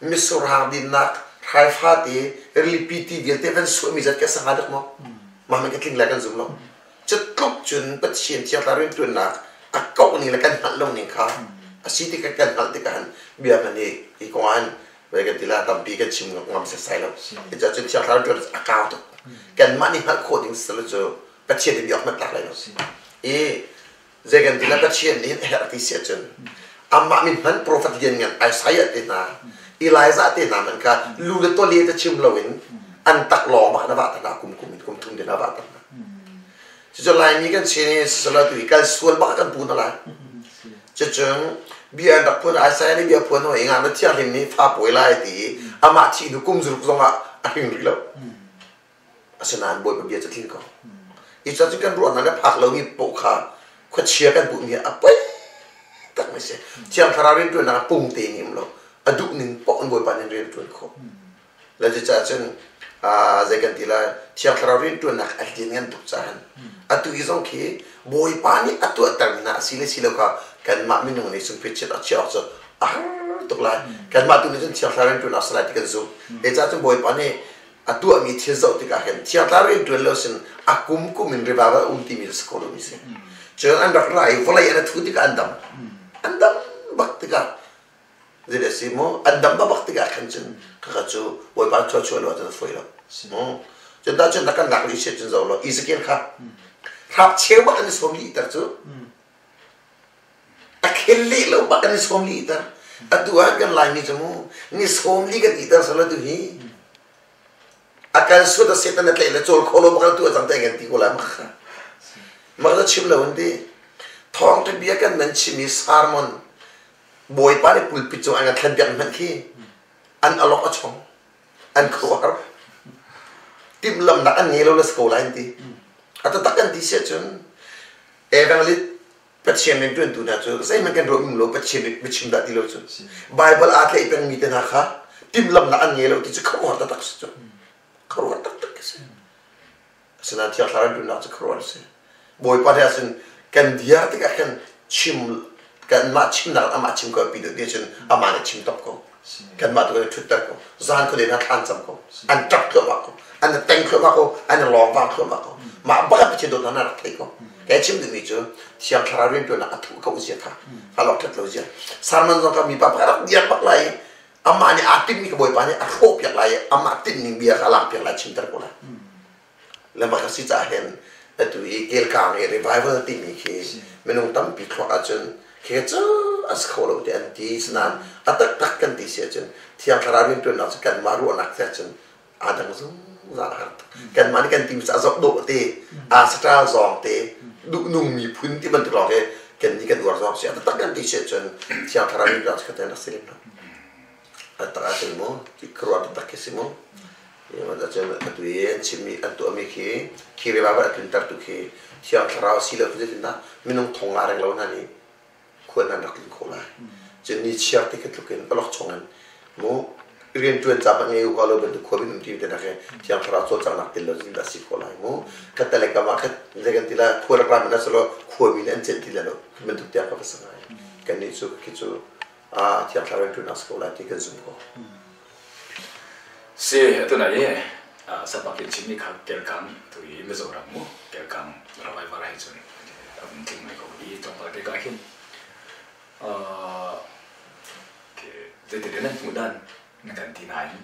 mitsur hang dinnak hrai te rilipi ti vialte van suahmi zat ka sa hnga dek maw? Mah men ka tling lai kan zum lo. Cu tluk cun Pathian Thiang Thlarau rianṭuannak a kauh ning le kan hngalh lo ning kha a si tikah kan hngalh tikah han bia hman hi hi kong ah hin voi kan ti la tampi kan chim ngam setsai lo. Cucaah cun Thiang Thlarau rianṭuan a kau tuk. Kanmah nih hngalh khawh ding si lo cu Pathian nih biak hmanh tlak lai lo. I zei kan ti la Pathian nih a herh ti si ahcun amah min hman profet lian ngan Isaiah te hna Elijah te hna man kha lu le tawle te chim loin an tak lawng bak na vah ta kum kum in kum thum din a vah ta cucu Laimi kan chin i sisala tu i kal sual bak kan pu na lai. Cucun bia an rak phuan, Isaiah nih bia phuan hoi nga na thianghlim nih fa pawi lai ti i amah thih hnu kum zaruk zong ah a hring rih lo. Asinain Bawipa bia cu tling ko. I cu kan ruahnak le phak lomi paoh kha khuachia kan puhmi a poi tak mi si. Thiang Thlarau rianṭuannak ah pungte nih um lo. A duh ning paoh in Bawipa nih rian ṭuan khawh. Le cucaah cun zei kan ti lai, Thiang Thlarau rianṭuannak a lian ngan tuk caah atu hi zong khi Bawipa nih a tuahtermi hna a si le si lo kha kanmah minung nih sungpit chiat a chiah awk cu a har tuk lai. Kanmah tu nih cun Thiang Thlarau rianṭuannak a si lai ti kan zumh. Zeicah cun Bawipa nih a tuahmi thil zoh tikah hin Thiang Thlarau rianṭuan lo sin a kum kum in revival a um timi a si kho lomi si. Cun an rak ra i vawlei an a thu tikah an dam. An dam bak tikah zei a si mu an dam bak tikah khan cun khakha cu Bawipa chuah lo ahcun a fawi lo. Cun dah cun kan lak rih siah cun zoh law Ezekiel kha hrap cheu bak an i sawm lih ter cu. A khel leh lo bak an i sawm lih ter. Atu ah kan Laimi cu mu ni sawm li kan iter sala tu hi a kal suat a Satan a tlaih le cawl kho lo bak tu a cang te kan ti ko lai mak kha mak da chim lo an ti. Thawngṭha bia kan nan chim i sermon Bawipa nih pulpit cung an kan thlen piak hmanh khi an alok a chong an khuar timhlamnak an ngei lo le si ko lai an ti. A taktak kan ti si ahcun evangelist Pathian rianṭuantu hna cu zeihmanh kan ruah lo, Pathian biachim dah ti lo cu. Bible aa tlaih pengmi te hna kha timhlamnak an ngei lo ti cu khuaruahhar taktak si cu. Khuaruahhar taktak a si. Asinain Thiang Thlarau rianṭuannak cu khuaruahhar a si. Bawipa he ahcun kan diar tikah khan chim kanmah chimnak amah chim ko pi deuh ti cun amah nih chim top ko. Kanmah tu kan i ṭhutter ko. Zan khuadei hna thlan cam ko. An ṭap thluahmah ko. An i teng thluahmah ko. An i lawng vang thluahmah ko. Mah bak Pathian dawtnak na rak thei ko. Kai chim duhmi cu Thiang Thlarau rianṭuannak a thuh ko zia kha halok ṭhat lo zia. Sermon zong kha mipa pakhat rak diar bak lai i amah nih aa tinhmi ka Bawipa nih a hrawh piak lai i amah tinhning bia kha a lak piak lai, chimter ko lai. Le mah si caah hin atu i kelkang i revival timi khi minung tampi thluak ahcun khi cu a si kho lo ti an ti. Sinain a taktak kan ti si ahcun Thiang Thlarau rianṭuannak cu kanmah ruahnak te ahcun aa dang zungzal har. Kanmah nih kan timi cu a zoh dawh te, aa saṭal zawng te, duhnung miphun ti bantuk lawng khi kan nih kan uar zawng si. A taktak kan ti si ahcun Thiang Thlarau rianṭuannak cu kha a si lem lo. A tak ahcun mu khuaruah taktak khi si mu. Cun atu i an chimmi an tuahmi khi khi revival a tluntertu khi Thiang Thlarau si lo zeitindah minung thong nga reng lo hna nih khuan an rak tlun khawh lai. Cun ni chiar ti khi tluk in awlokchong in mu rianṭuan ca hmanh ngei ko lo bantuk khua min um ti te nak hi Thiang Thlarau cawlcanghnak tel lo zeitindah si khawh lai mu. Khat le kam ah khat zei kan ti la khua rak ram in a silo khua mi nih an cenh ti le lo bantuk tiang ka va si ngai. Kannih cu khi cu Thiang Thlarau rianṭuannak si ko lai ti kan zumh ko. Si, atu na i sapak in chimmi kha kelkang tu i Mizoram mu kelkang revival he cun a vun tling mai ko i tlawmpal te ka hin zeiti nan hmuh dan na kan ti nain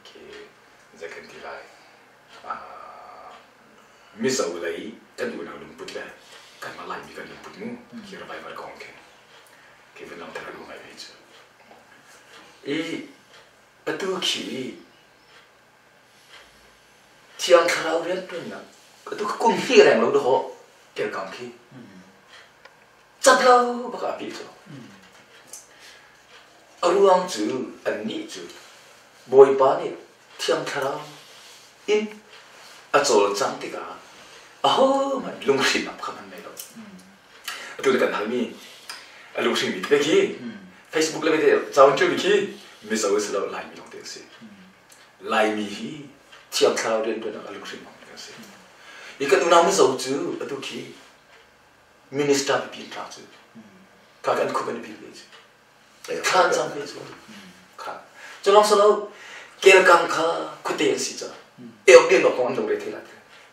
khi zei kan ti lai, Mizo lei kan unau lungput le kanmah Laimi kan lungput mu khi revival kong khin khi vun langhter ka duh ngai ve cu. I atu khi Thiang Thlarau rianṭuannak Atu kum hnih reng lo dawh kelkang khi. Cat lo bak ah pi cu. A ruang cu annih cu Bawipa nih Thiang Thlarau in a cawlcangh tikah ahohmanh lunghrinnak kha an ngei lo. Atu na kan halmi a lunghringmi te khi Facebook le te cawn ṭialmi khi Mizo si lo, Laimi lawng te a si. Laimi hi Thiang Thlarau rianṭuannak a lunghrin bangmi kan si. Hi kan unau Mizo cu atu khi minister pipi tla cu ka kan khup an bil ve cu. Thlan cang ve cu. Kha. Cu lawng si lo, kelkang kha khuate an si caah eok den awk kong an lo re thei lai.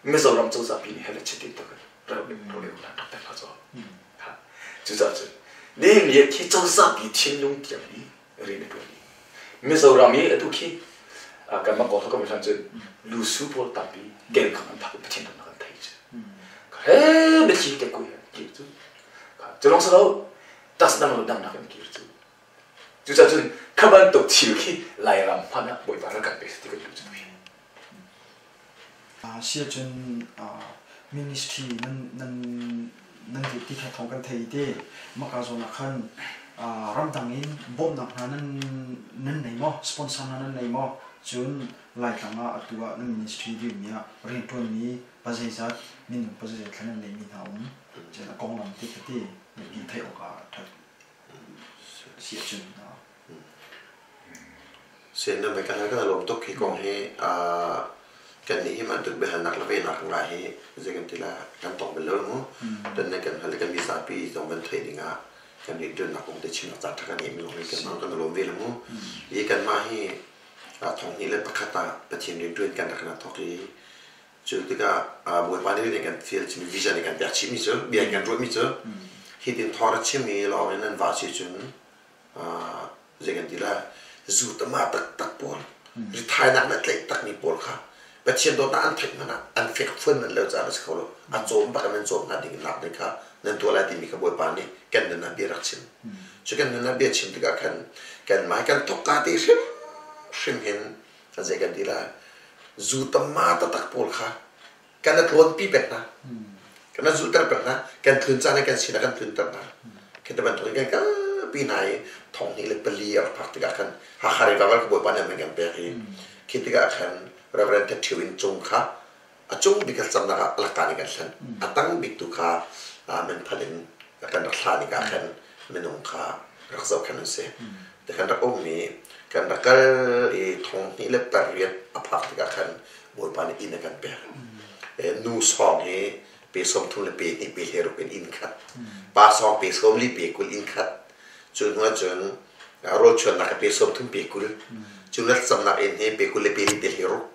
Mizoram cozah pi nih hele chitin tak ro le rak pek la caw. Kha. Cucaah cun ni ni khi cozah pi thinlung tiang hi rian a ṭuan i Mizoram i atu khi kanmah kawl kan hlan cun lusu pawl tampi kelkhang an phak i Pathian dawtnak an thei cu he biathli te kui an kir cu cu lawng si lo tas dang lo dang nak an kir cu. Cucaah cun kha bantuk thil khi Lairam hmanh ah Bawipa rak kan pe ti kan duh cu. Si ahcun ministry nan nan nan duh ti kha thawng kan thei te. Maka zawn ah khan ramdang in bawmhnak hna nan nan nei maw? Sponsor hna nan nei maw? Cun Laitlang ah atu ah nan ministry dirmi ah rianṭuanmi pazeizat minung pazeizat thla nan neihmi hna um? Cun a konglam ti kha ti mipi theih awkah a ṭhat si ahcun. Sin na kan kan lawm tuk. Hi kong hi kan nih hi bantuk biahalnak le venak ngai hi zei kan ti la, kan tong bal lo mu. Tan ne kan hal, kan mizapi zong van theih ding ah kan nih dunnak kong te chimnak caan ṭha kan ngeih mi lawng hi kan kan lawm ve la mu. Hi kanmah hi 2001 ah Pathian rianṭuan kan rak na thawk i cu tikah Bawipa nih rian kan fial chim, vision kan pek chihmi cu, bia kan ruahmi cu hi tin thawng ra chim i lawng in nan va si cun zei kan ti la, zu tama taktak pawl, rithainak na tlaih takmi pawl kha Pathian dawtnak an theih hmanh ah an fek fuan man lo caah a si kho lo, a cawm bak in nan cawm hna ding in lak ding kha nan tuah lai timi kha Bawipa nih kan nun ah bia rak chim. Cu kan nun ah bia chim tikah khan kan mai kan thok ka te hrim hrim hin zei kan ti la, zu tama taktak pawl kha kan a tlawnpi pek hna, kan a zulter pek hna, kan tlun caan ah kan sinah kan tlunter hna. Khi te bantuk in kan kalpi hna i 2004 a rak phak tikah khan Hakha Revival ka Bawipa nih an kan pek i khi tikah khan Reverend That Ṭhio in cung kha a cung bik a camnak ah lakka nih kan hlan, a tang bik tu kha menphan in kan rak hlan ikah khan minung kha rak zohkhenh an si. Te kan rak um i kan rak kal i 2008 a phak tikah khan Bawipa nih inn a kan pek. Nu sawng hi pe 30 le pe hnih pe 16 in inn khat. Pa sawng pe 40 pe 20 inn khat. Cu hnu ahcun rawl chuannak pe 30 pe 20. Cu thlacamnak inn hi pe 20 le pe li pe 16.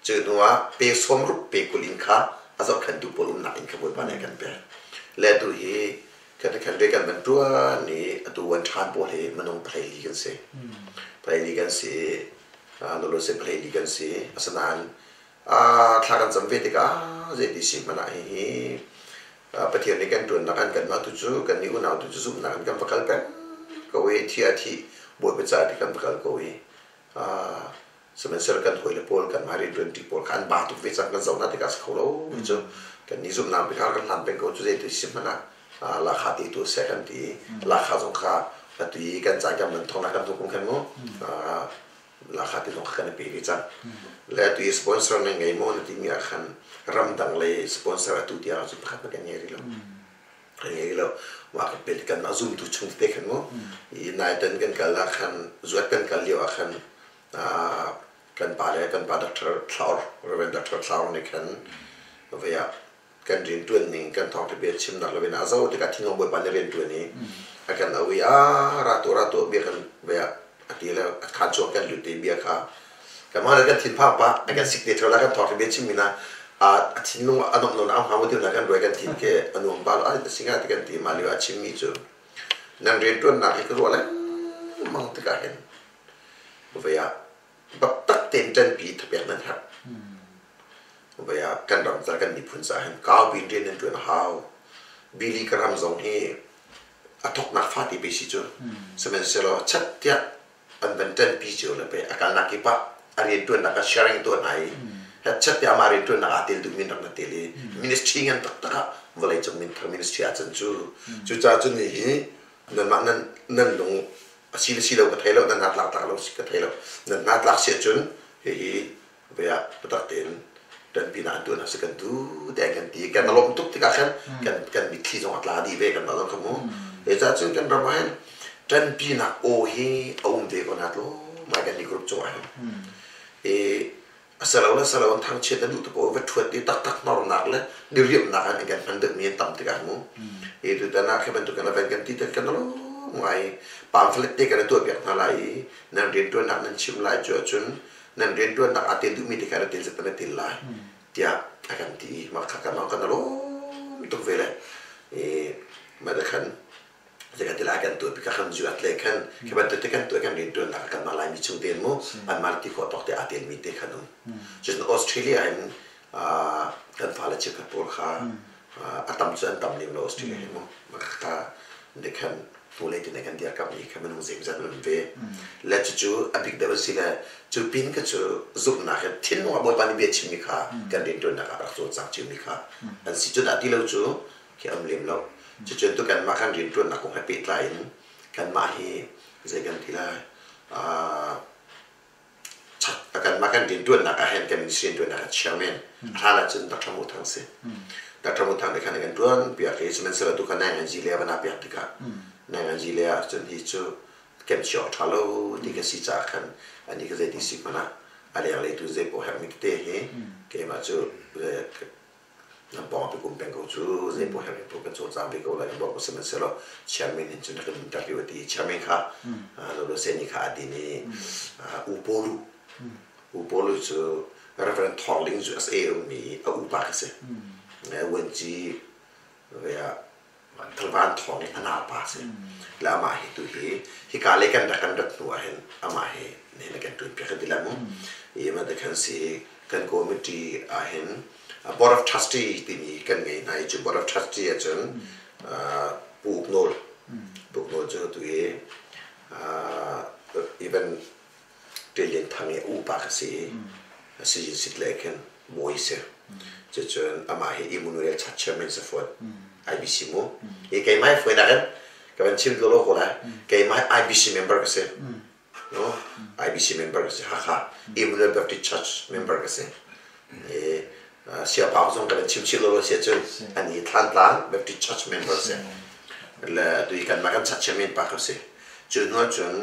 Cu hnu ah pe 60 pe 20 inn kha a zohkhenhtu pawl umnak inn kha Bawipa nih a kan pek. Le atu hi kan kan ve kan van ṭuan i atu wan ṭhan pawl hi minung 14 kan si. 14 kan si. Lawlawse 14 kan si. Asinain thla kan cam ve tikah zeiti si hmanh ah hihi Pathian nih kan ṭuannak an kanmah tu cu kan nih unau tu cu zumhnak in kan va kal peng ko i thi ah thi Bawipa caah ti kan va kal ko i sihmanhsehlaw kan hawile pawl, kanmah rianṭuanṭi pawl kha an ba tuk ve cang. Kan zoh hna tikah a si kho lo mi cu kan nih zumhnak bik kan hlan peng ko cu. Zeiti si hmanh ah lakha ti tu seh kan ti. Lakha zong kha atu i kan caan kan man thawngnak kan hnu kum khan mu lakha ti zong kha kan i pe ve cang. Le atu i sponsor na ngei maw na timi ah khan ramdang lei sponsor atu tiang cun pakhat kan ngei rih lo, kan ngei lo. Mah kan pe kan mah zumtu chung te khan mu i naitan kan kal ah khan, zuat kan kal lio ah khan kan pa le kan pa Dr. Thlaur, Reverend Dr. Thlaur nih khan vei ah kan rian ṭuan ning, kan thawngṭha bia chimnak le a zo tikah thinlung Bawipa nih rian ṭuan i a kan auh i a ra tuah, ra tuah, bia kan vei ah a ti le a khaan chuak kan lut i bia kha kanmah le kan thinphang pah a kan sik te ṭheo la. Kan thawngṭha bia chimmi na a thinlung a nomh lo na hnga maw ti na kan ruai, kan thin ke a nuam pa lo a si nga ti kan ti. Mah lio a chimmi cu nan rian ṭuannak hi ka ruah lengmang tikah hin vei ah taktak tein ṭanpi thapek nan herh. Vei ah kan ram ca, kan miphun ca hin kaupi in rian nan ṭuan a hau. Billy Graham zong hi a thawknak fate pe si cu. Sihmanhsehlaw chat tiah an van ṭanpi cio le pe a kalnak kip ah a rianṭuannak ah sharing tuah hna i. Hetchet tiah amah rianṭuannak aa tel duhmi rak na tel i ministry ngan taktak ah vawleicung minthang ministry ah cun cu. Cucaah cun hihi nanmah nan nan lung a si le si lo ka thei lo, nan hnatlak tlak lo si ka thei lo. Nan hnatlak si ahcun hihi ve ah biatak tein ṭanpinak an tuah si kan duh tiah kan ti. Kan lawmh tuk tikah khan kan kan mitthli zong a tla dih ve kan mah zong kha mu. Cucaah cun kan ram ah hin ṭanpinak aw hi a um ve ko na tlawm ngai kan i group cungah hin. I a selo le selo an thangchiat a duh tuk va ṭhuat i taktak hnornak le diriamhnak an kan hman deuhmi an tam tikah mu. Hi tutan ah khi bantuk in event kan ti te kan lawm ngai. Pamphlet te kan i tuahpiak hna lai i nan rianṭuannak nan chim lai cu ahcun nan rianṭuannak aa tel duhmi te kha na tel zat na tel lai tiah a kan ti i mah kha kan kan lawm tuk ve le i mah khan Zeikan ti lai kan tuah bik ah khan zu at le khan khi bantuk te kan tuah kan riantuannak kan mah Laimi chung tein mu anmah ti khawh tawk te aa telmi te khan um. Cun Australia in kan fale cheukhat pawl kha a tam cu an tam lem lo Australia hin mu kha ne khan hnulei te ne kan dirkamh i kha minung zeimzat an um ve. Le cucu a bik deuh an si le cu pin kha cu zumhnak he thinlung ah Bawipa nih bia chimmi kha kan riantuannak ah rak cawlcang ciomi kha an si. Cu dah ti lo cu khi a um lem lo. Cucun tu kanmah kan rianṭuannak kong he pehtlai in kanmah hi zei kan ti lai kanmah kan rianṭuannak ah hin kan ministry rianṭuannak ah chairman a hlan ahcun Dr. Mu Thang si. Dr. Mu Thang nih khan a kan ṭuan piak i sihmanhsehlaw tu kha Nainganzi le a van ah piak tikah Nainganzi le ah cun hi cu kemchi awk ṭha lo ti ka si caah khan ani ka zeiti si hmanh ah a lenglei tu zei paoh herhmi tete hi keimah cu Nan pawng ah kum peng ko cu zei paoh herh paoh kan cawlcang ve ko lai kan bawmh ko sihmanhsehlaw chairman in cun rak kan interview a ti chairman kha Lolo Seni kha a din i U Pawlu U Pawlu cu Reverend Thawng Ling cu SA ummi a upa kha si Wenci ve ah Van Thawng i a naupa si le amah hi tu hi hika lei kan rak kan rat hnu ah hin amah hi nihin kan ṭuan piak ti la mu i ma te khan si kan committee ah hin board of trustee timi kan ngei hna i cu board of trustee ahcun Pu Uk Nawl Pu Uk Nawl cu tu hi even Ṭial Lian Thang i a upa ka si i sizin sit le khin bawi si. Cucun amah hi Emmanuel Church chairman si fawn. IBC mu. I keimah hi fawinak in ka van chim lawlaw ko lai. Keimah hi IBC member ka si. No? IBC member ka si. Hakha Emmanuel Baptist Church member ka si. I siapa zong ka van chim chih lawlaw si ahcun ani Thlantlang Baptist Church member si. Le tu hi kanmah kan church chairman pa ka si. Cu hnu ahcun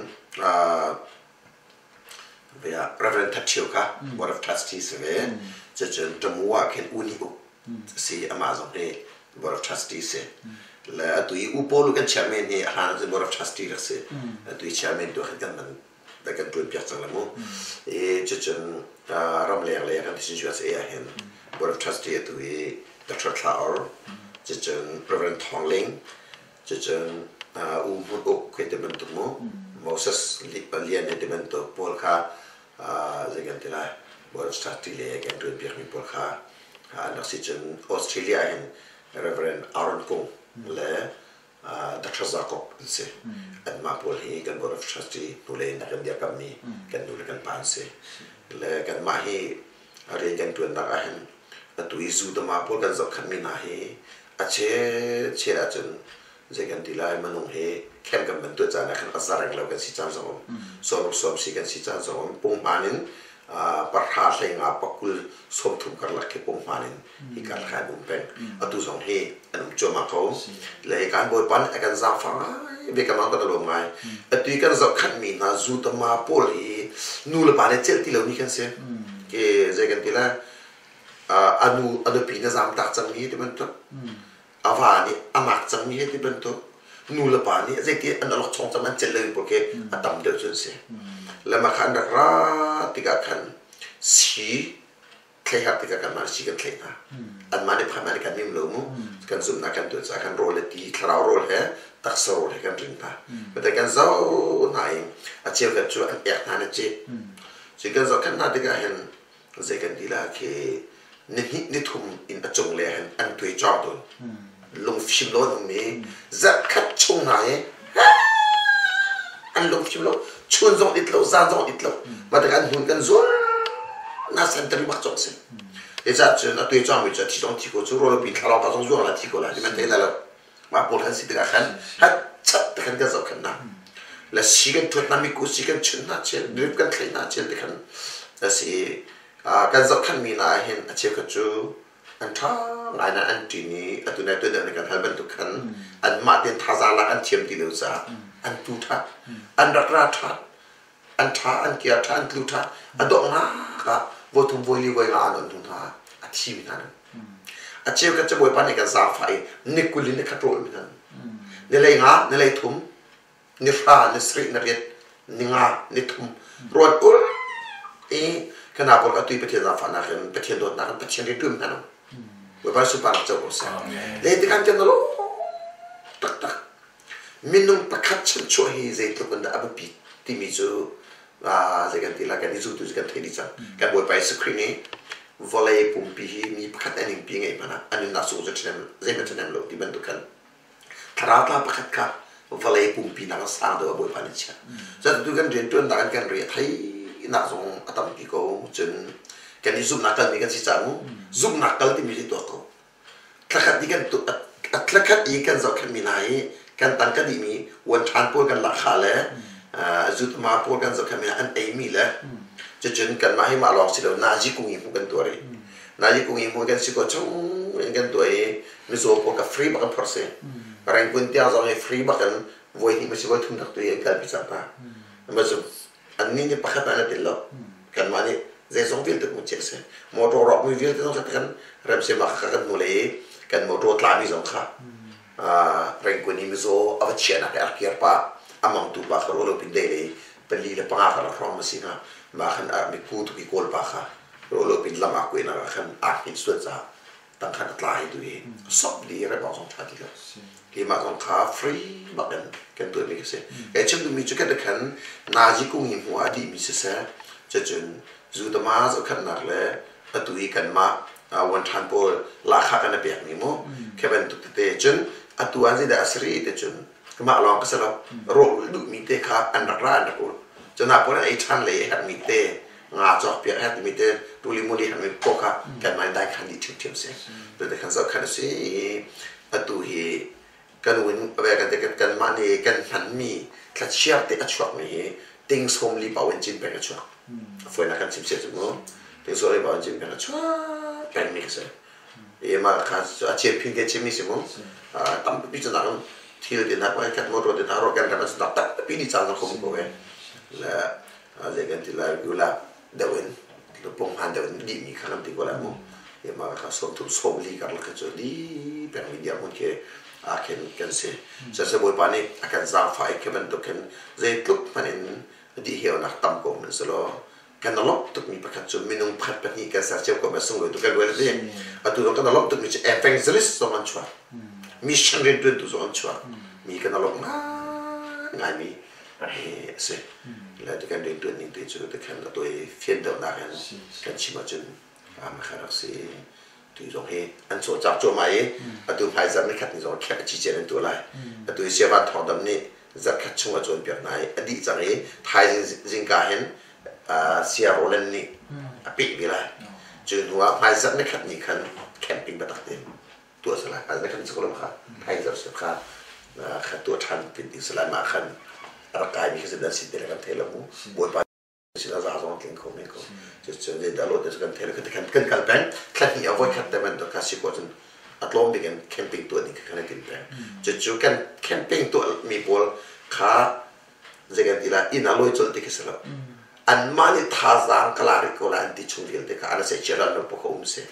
Reverend That Ṭhio kha Board of Trustees si ve. Cucun Tamu ah khin U Ni Uk si amah zong hi Board of Trustees si. Le atu i U Paul kan chairman hi a hlan ahcun Board of Trustee rak si. Atu i chairman tu khan kan man kan ṭuan piak cang le mu. I cucun ramleng lei kan thisen USA ah hin Board of Trustee atu i Dr. Thla Or, cucun Reverend Thawng Ling, Cucun U Hmun Uk khi ti bantuk mu Moses Lian he ti bantuk pawl kha zei kan ti lai Board of Trustee le kan ṭuan piakmi pawl kha an rak si cun Australia hin Reverend Aaron Kung le Dr. Jacob an si. Anmah pawl hi kan Board of Trustee hnulei in kan dirkammi kan nu le kan pa an si. Le kanmah hi rian kan ṭuannak ah hin atu i zu tama pawl kan zohkhenhmi hna hi a chel ahcun zei kan ti lai minung hi khem kan ban tuah caan ah khan a za reng lo kan si caan zong um sawm sawm si kan si caan zong um punghman in pahra hleinga pakul 30 karlak khi punghman in hi karlak an um peng atu zong hi an um cuahmah ko le hi kan bawipa nih a kan zaangfah ngai ve ka mang kan lawm ngai atu i kan zohkhenhmi hna zu tama pawl hi nu le pa nih celh ti lomi kan si ke zei kan ti lai a nu a nupi na zaam tak cangmi ti bantuk a va nih a mak cangmi he ti bantuk nu le pa nih zeiti an alok chong cang an celh lo pawl khi a tam deuh cu an si le mah kha an rak ra tikah khan si thlei tikah kanmah si kan thlei hna anmah nih phan nih kan mim lo mu kan zumhnak kan tuah caah kan rawl le ti thlarau rawl he taksa rawl he kan rin hna but kan zoh hna i a cheukhat cu an ek hna na ci cu kan zoh khan hna tikah hin zei kan ti la khi ni hnih ni thum in a cung le hin an tuai cawng tawn lungfim lo an um i zarhkhat chung hna hi an lungfim lo chun zong it lo zan zong it lo mah tikah an hun kan zul. Na sentari bak cawk si. Zeicah cun atu i cawngmi cu a thi zong thi ko cu rawlpi thlarau ka zong zuang la thi ko la ti man thei la lo. Mah pawl kan si tikah khan hat chat te khan kan zohkhenh hna. Le si kan thuat hna miku si kan chunh hna chel drip kan thlei hna chel te khan a si. Kan zohkhenhmi hna ah hin a cheukhat cu an ṭha ngai na an ṭin i atu nai tuan deuh kan hal bantuk khan anmah tein thazaang lak an thiam ti lo caah an tu ṭha an rak ra ṭha an ṭha an kiar ṭha an tlu ṭha a donghnak ah voithum voi li voi nga an on hnu hna a thi mi hna a cheu khat cu Bawipa nih kan zaangfah i ni 20 in ni khat rawl mi hna ni lei nga ni lei thum ni hra ni sarih ni riat ni nga ni thum rawl ul i kana pawl ka tui Pathian zaangfahnak in Pathian dawtnak in Pathian rian hna Bawipa sunparnak co ko seh le tikan kan lo taktak minung pakhat chanchuah hi zeitluk in dah a biapit timi cu zei kan ti la kan i zultu cu kan thei dih cang. Kan Bawipa Jesuh Khrih nih vawlei pumpi hi mi pakhat an ingpi ngeih hmanh ah an nunnak sung cu ṭhahnem zeihmanh ṭhahnem lo ti bantuk khan thlarau tla pakhat kha vawlei pumpi nak sang deuh ah Bawipa nih chiah. Cun tu kan rianṭuannak in kan ri a theinak zong a tampi ko. Cun kan i zumhnak kalmi kan si caah mu zumhnak kal timi hi tuak ko. Thlakhat i kan thlakhat i kan zohkhenhmi hna hi kan tangka dihmi uanṭhan pawl kan lahkhah le zutma pawl kan zohkhenhmi hna an eimi le cucun kanmah hi mah lawng si lo nazi kung i hmuh kan tuah rih. Nazi kung i hmuh kan si ko chung in kan tuah i mizaw pawl ka free bak in phorh si. Rengkun tiang zong hi free bak in voi hnih ma si voi thum rak tu hi an kalpi cang hna. Annih nih pakhat ah an i tel lo. Kanmah nih zeizong vialte kan chiah si. Motor rawkmi vialte zong kha kan remsem ah kha kan hnu le i kan motor tlami zong kha Rengkun i mizaw a va chiahnak i a rak kir pah a mangtu pa kha ruah lo pin dei le pali le panga ka rak hrawng ma si hnga mah khan miku tuk i kawl pa kha ruah lo pin lam aa kuainak ah khan aa hngilh sual caah tangkhat a tla hi tu hi sop di rem awk zong tha ti lo keimah zong kha free bak in kan tuah mi ka si kai chim duhmi cu kan khan nazi kung hi hmu ah dih mi siseh cucun zutama zohkhenhnak le atu i kanmah wan than pawl lahkhah kan i pek mi mu khi bantuk tete cun atu an zeidah a si rih te cun mah lawng ka si lo rawh duh mi te kha an rak ra an rak ul cun ah pawl an ei than le herh mi te nga cawk piak herh timi te tuli muli herh mi ko kha kan mah dai khan dih ṭhiamṭhiam si te khan zoh khan a si i atu hi kan win kan te kan mah nih kan hman mi thlachiar te a chuak mi hi ting som li pau in cin peng a chuak fuai kan chim sia cu mu ting som li pau in cin peng a chuak peng mi ka si i mah kha a chin phin ke chim mi si mu tampi cu nak thil te na pa kat motor te na ro kan ram tak tampi ni cang ko ko e le zei kan ti lai gula deuh in pung han deuh in dihmi kha kan ti ko lai mu mah kha sawmthum sawmli karlak kha cu li pengmi dirhmun khi ah khin kan si sase bawipa nih a kan zaangfah i khi bantuk khin zeitluk hmanh in dih heunak tam ko hmanh selaw kan lawmh tukmi pakhat cu minung pakhat pahnih kan ser cio ko ma sunglawi tu kan rual ti atu zong kan lawmh tukmi cu evangelist zong an chuak mission riantuantu zong an chuak mi kan lawmh ngai mi a si. Le kan riantuan ning te cu tikhan a tawi fian deuhnak in kan chim ahcun kha rak si. Tu zong hi an cawlcang cuahmah i atu hmaizarh ni khat ni zong khek cicen an tuah lai. Atu hi Siavan Thawngdam nih zarhkhat chung a cawnpiak hna i a dih cang i thaizing zingka hin Sia Roland nih a peh ve lai. Cu hnu ah hmaizarh ni khat ni khan camping biatak tein tuah si lai na kan cuk kha thaizar sep kha kha tuah ṭhan tin ding si lai mah khan a rak kaimi kha zeidah si ti le kan thei lo mu bawipa sin a za zong tling kho men ko cu zeidah lo te kan thei lo kan kan kal peng thla hnih a voi khat te man ka si ko cun a tlawm bik in camping tuah ding kha kan i tim peng cu cu kan camping tuah mi pawl kha zei kan ti lai inn ah lawi colh ti khi si lo anmah nih thazaang ka la rih ko lai an ti chung vialte kha an se chiah lo pawh kha um si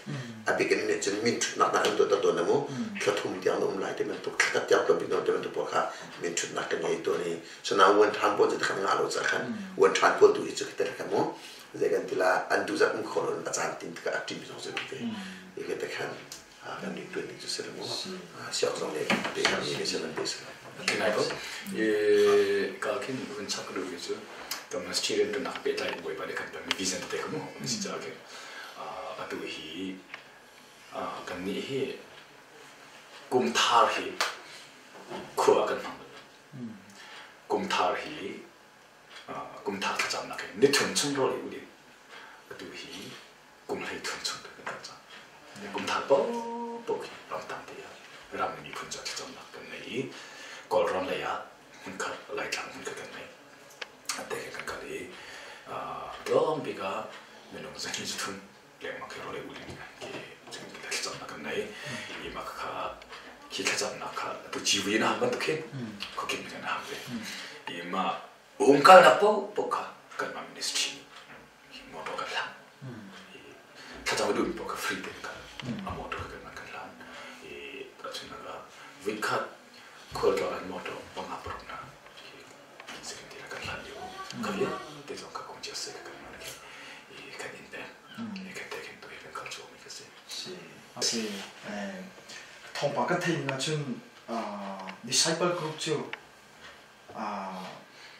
a bik in nih cun min thutnak nak kan tuah tawn mu thla thum tiang na um lai ti bantuk thla khat tiang tuah bik ti bantuk pawl kha min thutnak kan ngei tawn i sana wan than pawl cu khan ngah lo ca khan wan than pawl tu hi cu ka te mu zei kan ti la an du zat um kho lo a caan tin ka tim zong se te i ka te khan kan nih tuan ding cu si mu siak zong nih te kan mi se man te se Ngai ko. Ka khin vun chak ka duh mi cu kan student tunak pehtlai bawipa nih kan pekmi vision tete kha mu si caah khin atu hi kan nih hi kum thar hi khua kan hmang kum thar hi kum thar thlacamnak hi nithum chung rawl ei u ding atu hi. paohpaoh khi ramtang te ah ram le miphun ca thlacamnak kan ngei i Kawlrawn lei ah hmunkhat Laitlang hmunkhat kan ngei. Te kan kal i tlawm bik ah minung 230 lengmang khi rawlei ulin khi thlacamnak kan ngei. I mah kha khi thlacamnak kha atu civi na ham bantuk hin khuakim kan ham ve. I mah umkalnak paohpaoh kha kanmah ministry nih motor kan hlan. Thlacam a duhmi paoh kha free tein kal. A motor kha kanmah kan hlan. I tahchunhnak ah voikhat khualtlawn an motor panga paruk na second year kan hlan lio kha vialte zong kha kong chia se kan man khi i kan in pek i kan te khin tu hi kan kal cu mi ka si. Si thawngpang kan theih ning ahcun disciple group cu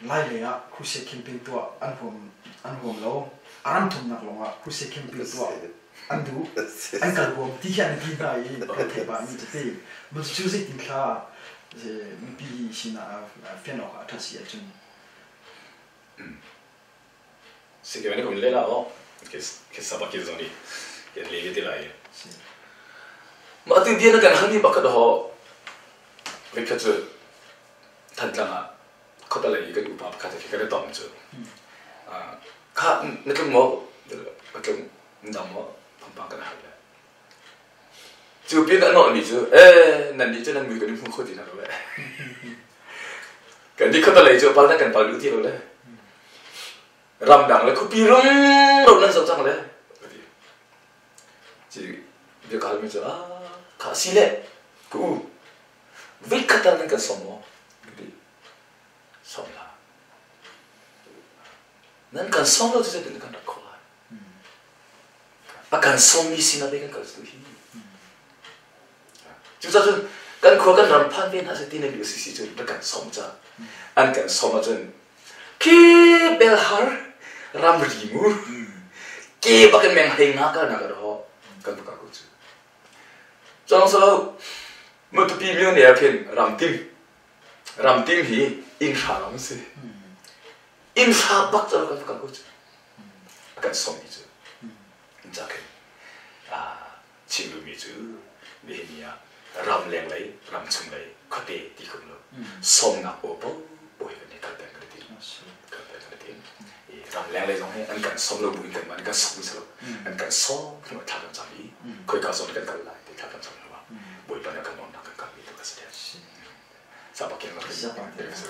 Lai lei ah crusade campaign tuah an huam an huam lo. A ram thumnak lawng ah crusade campaign tuah an duh an kal huam ti khi an ti hna i kan theih pah mi tete mun cu zeitin thla mipi sinah fian awk ah a ṭhat si ahcun. Si ke ne kun le la o ke sabak ke zong ni ke le te lai. Ma tu bia na kan hal mi bakhat ho vikhat cu Thantlang ah khuata lei i kan upa pakhat khi kan i tong cu kha na tlung maw ka tlung dam maw thawngpang kan hal le cu pin a nawlmi cu ee nan nih cu nan mui kan i hmu kho ti hna lo le kan nih khuata lei cu pal nan kan pal duh ti lo le ramdang le khuapi rum ro nan zoh cang le ci biakal mi cu ah kha si le ku u Voikhat tal nan kan sawm maw? Ka ti. Sawm hlah. Nan kan sawm lo cu zeitin kan rat khawh lai? A kan sawmmi sinah pei kan kal tu hi. Cucaah cun kan khua kan ram phan ve hna seh ti nan duh si si cun rak kan sawm ca. An kan sawm ahcun khi belhar ramri mu ke bak in meng hlei nga kal na ka ho kan buka ko cu. Cang salo Matupi millionaire khin ramtim ramtim hi inn hra lawng si. Inn hra bak cu kan kan ko cu. A kan sawmmi cu. Ca khin chim duhmi cu nihin ni ah ram leng lei ram chung lei khuate ti khum lo sawmnak aw paoh paoh hi kan i kal peng kan i tim. Kal peng kan i tim. Ram leng lei zong hi an kan sawm lo bu in kan mah nih kan sok mi si lo. An kan sawm hnu ah thla kan cam i khoika zawn kan kal lai ti thla kan cam hnu ah Bawipa nih a kan nawnnak kan kalmi tu ka si deuh.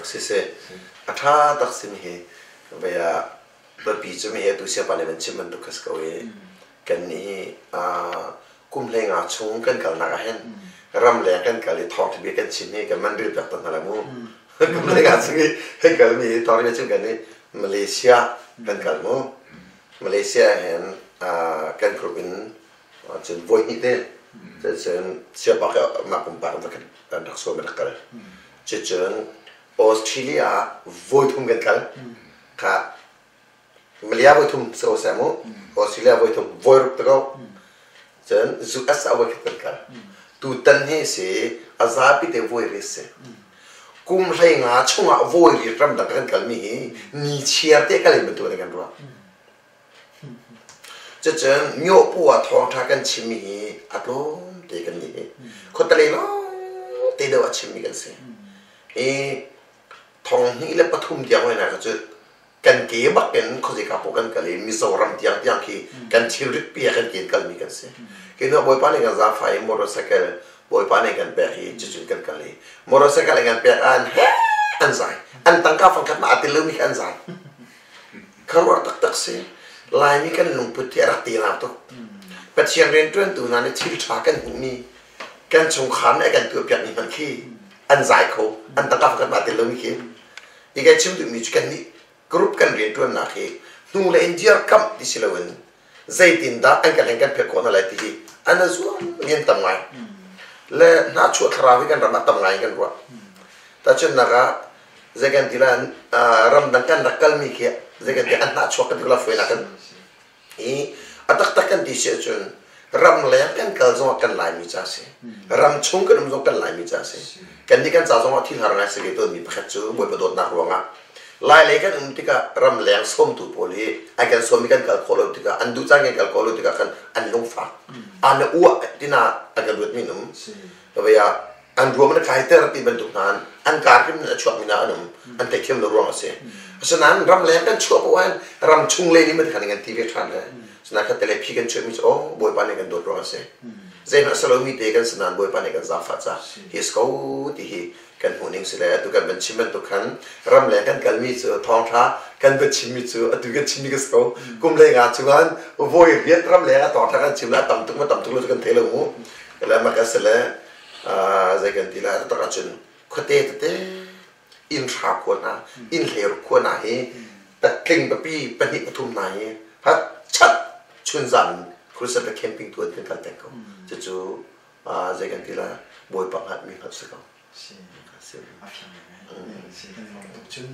Siseh, a ṭha tak simi hi vei ah biapi cu mi hi atu siapa nih van chim bantuk kha si ko i kan nih kum hlei nga chung kan kalnak ah hin ramleng kan kal i thawngṭha bia kan chim hi kan man ril piak tawn hna lai mu. Kum hlei nga chung i hei kalmi thawngṭha bia chim kan i Malaysia kan kal mu. Malaysia hin kan group in cun voi hnih te cun siapa ke mah pumpak in kan rak sawm rak kal. Cucun Australia ah voi thum kan kal. Kha Malaysia voi thum so seh mu. Australia voi thum voi ruk te ko. Cun US ah voi khat kan kal. Tutan hi si a zapi te voi ri si. Kum 15 chungah voi ri ramdang kan kalmi hi ni chiar te kal in bantuk in kan ruah. Cucun myopu ah thawngṭha kan chimmi hi a tlawm te kan nih hi. Khuatale lawng te deuh a chimmi kan si. Hi 2003 tiang hoi na ka cu kan ke bak in khuazei paoh kan kal i Mizoram tiang tiang khi kan thilrit pi kan ke kalmi kan si. Khi hnu Bawipa nih kan zaangfah i motorcycle Bawipa nih kan pek i cucun kan kal i motorcycle kan pek an he an zai. An tangka fangkhat ma a til lomi kha an zai. Khuaruah taktak si. Laimi kan lungput hi a rak ti tuk. Pathian rianṭuantu hna nih thil ṭha kan hmuhmi kan chungkhar nih a kan tuahpiakmi hmanh khi an zai kho. An tangka fangkhat ma a til lomi khi. Hi kan chim duhmi cu kannih group kan rianṭuannak hi hnu le in dirkamh ti si loin zeitindah an kan hleng kan phek khawh hna lai ti hi an a zuam mi an tam ngai. Le hnahchuah thlarau hi kan ram ah tam ngai in kan ruah. Tahchunhnak ah zei kan ti la ramdang kan rak kalmi khi zei kan ti an hnahchuak kan ti la fuainak kan i a taktak kan ti si ahcun ramleng kan kal zongah kan Laimi ca si ram chung kan um zong kan Laimi ca si kan nih kan ca zongah thil har ngai si ve tawnmi pakhat cu Bawipa dawtnak ruangah. Lailei kan um tikah ramleng sawmtu pawl hi an kan sawm i kan kal khawh lo tikah an duh caan kan kal khawh lo tikah khan an lungfak. An uah tina an kan ruat min um. Vei ah an ruam an kaiter ti bantuk hna an kar hrim a chuak mi hna an um. An theithiam lo ruang a si. Asinain ramleng kan chuah ko ahhin ram chung lei nih man khan kan ti ve ṭhan le. Sinain khat te le phi kan chuah mi cu oh Bawipa nih kan dawt ruang a si. Zeihmanh a si lomi te kan si nain Bawipa nih kan zaangfah ca hi a si ko ti hi kan hmuh ning si le atu kan van chim bantuk khan ramleng kan kalmi cu thawngṭha kan va chimmi cu atu kan chimmi ka si ko. Kum lei nga chungan voi riat ramleng ah thawngṭha kan chim la tam tuk ma tam tuk lo cu kan thei lo mu. Le ma ka si le zei kan ti la tak ahcun khuate tete inn hra khua hna inn hleru khua hna hi patling papi pahnih pathum hna hi hat chat chun zan crusade camping tuan kan kal peng ko. Cucu zei kan ti la Bawipa hngalhmi hngalh si ko. Si. A fiang ngai. Si kan i lawm tuk cun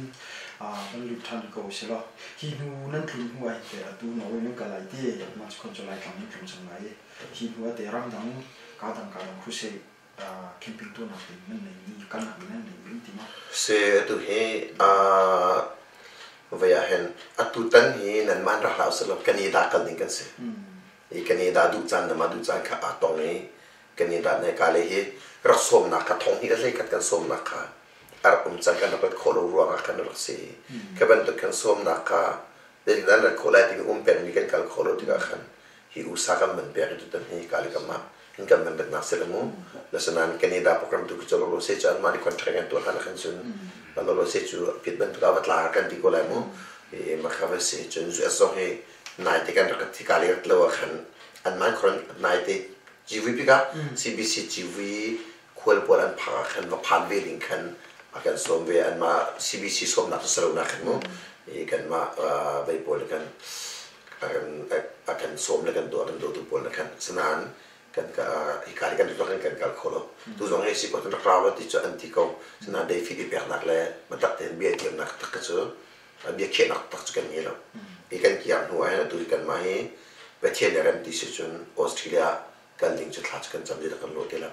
kan lut ṭhan ko si law hi hnu nan tlun hnu ah hin teh atu Norway nan kal lai ti mah cu cu Laitlang nan tlung cang lai i hi hnu ah teh ramdang kaa dang kaa dang crusade camping tuahnak ding nan nei mi kalnak ding nan nei mi um ti maw? Si atu hi voi ah hin atu tan hi nanmah an rak hlah usih law Canada kal ding kan si. I Canada duh caan na mah duh caan kha aa tong i Canada ne ka le hi rak sawmnak kha thong hnih le hleikhat kan sawmnak kha a rak um cang kan rak rat khawh lo ruangah khan a rak si. Kha bantuk kan sawmnak kha zeitindah an rat khawh lai timi um pengmi kan kal khawh lo tikah khan hi USA kan man pek i tutan hi ka le kam ah in kan man ratnak si le mu. Nasanan Canada program tu cu lo se cu anmah nih contract an tuah hlan ah khan cun lo se cu pit bantuk ah va tla kan ti ko lai mu. I makha va si cun US zong hi naite kan rak thi ka le rat lo ah khan anmah khoran naite GV pikah CBC GV khual pawl an phak ah khan va phan ve ding khan a kan sawm ve. Anmah CBC sawmnak cu salo nak khan mu i kanmah vei pawl kan a kan sawm le kan tuah kan dawtu pawl na khan sanain kan ka hika kan kan kan kal kho lo. Tu zong hi si ko rak rau ti cu an ti ko sanain dei fit i peknak le matak tein bia tiamnak tak cu bia khiahnak tak cu kan ngei lo. Hi kan kiang hnu ah hin atu hi kanmah hi Pathian le rem ti si cun Australia kal ding cu thla cu kan cam ti kan lo te la.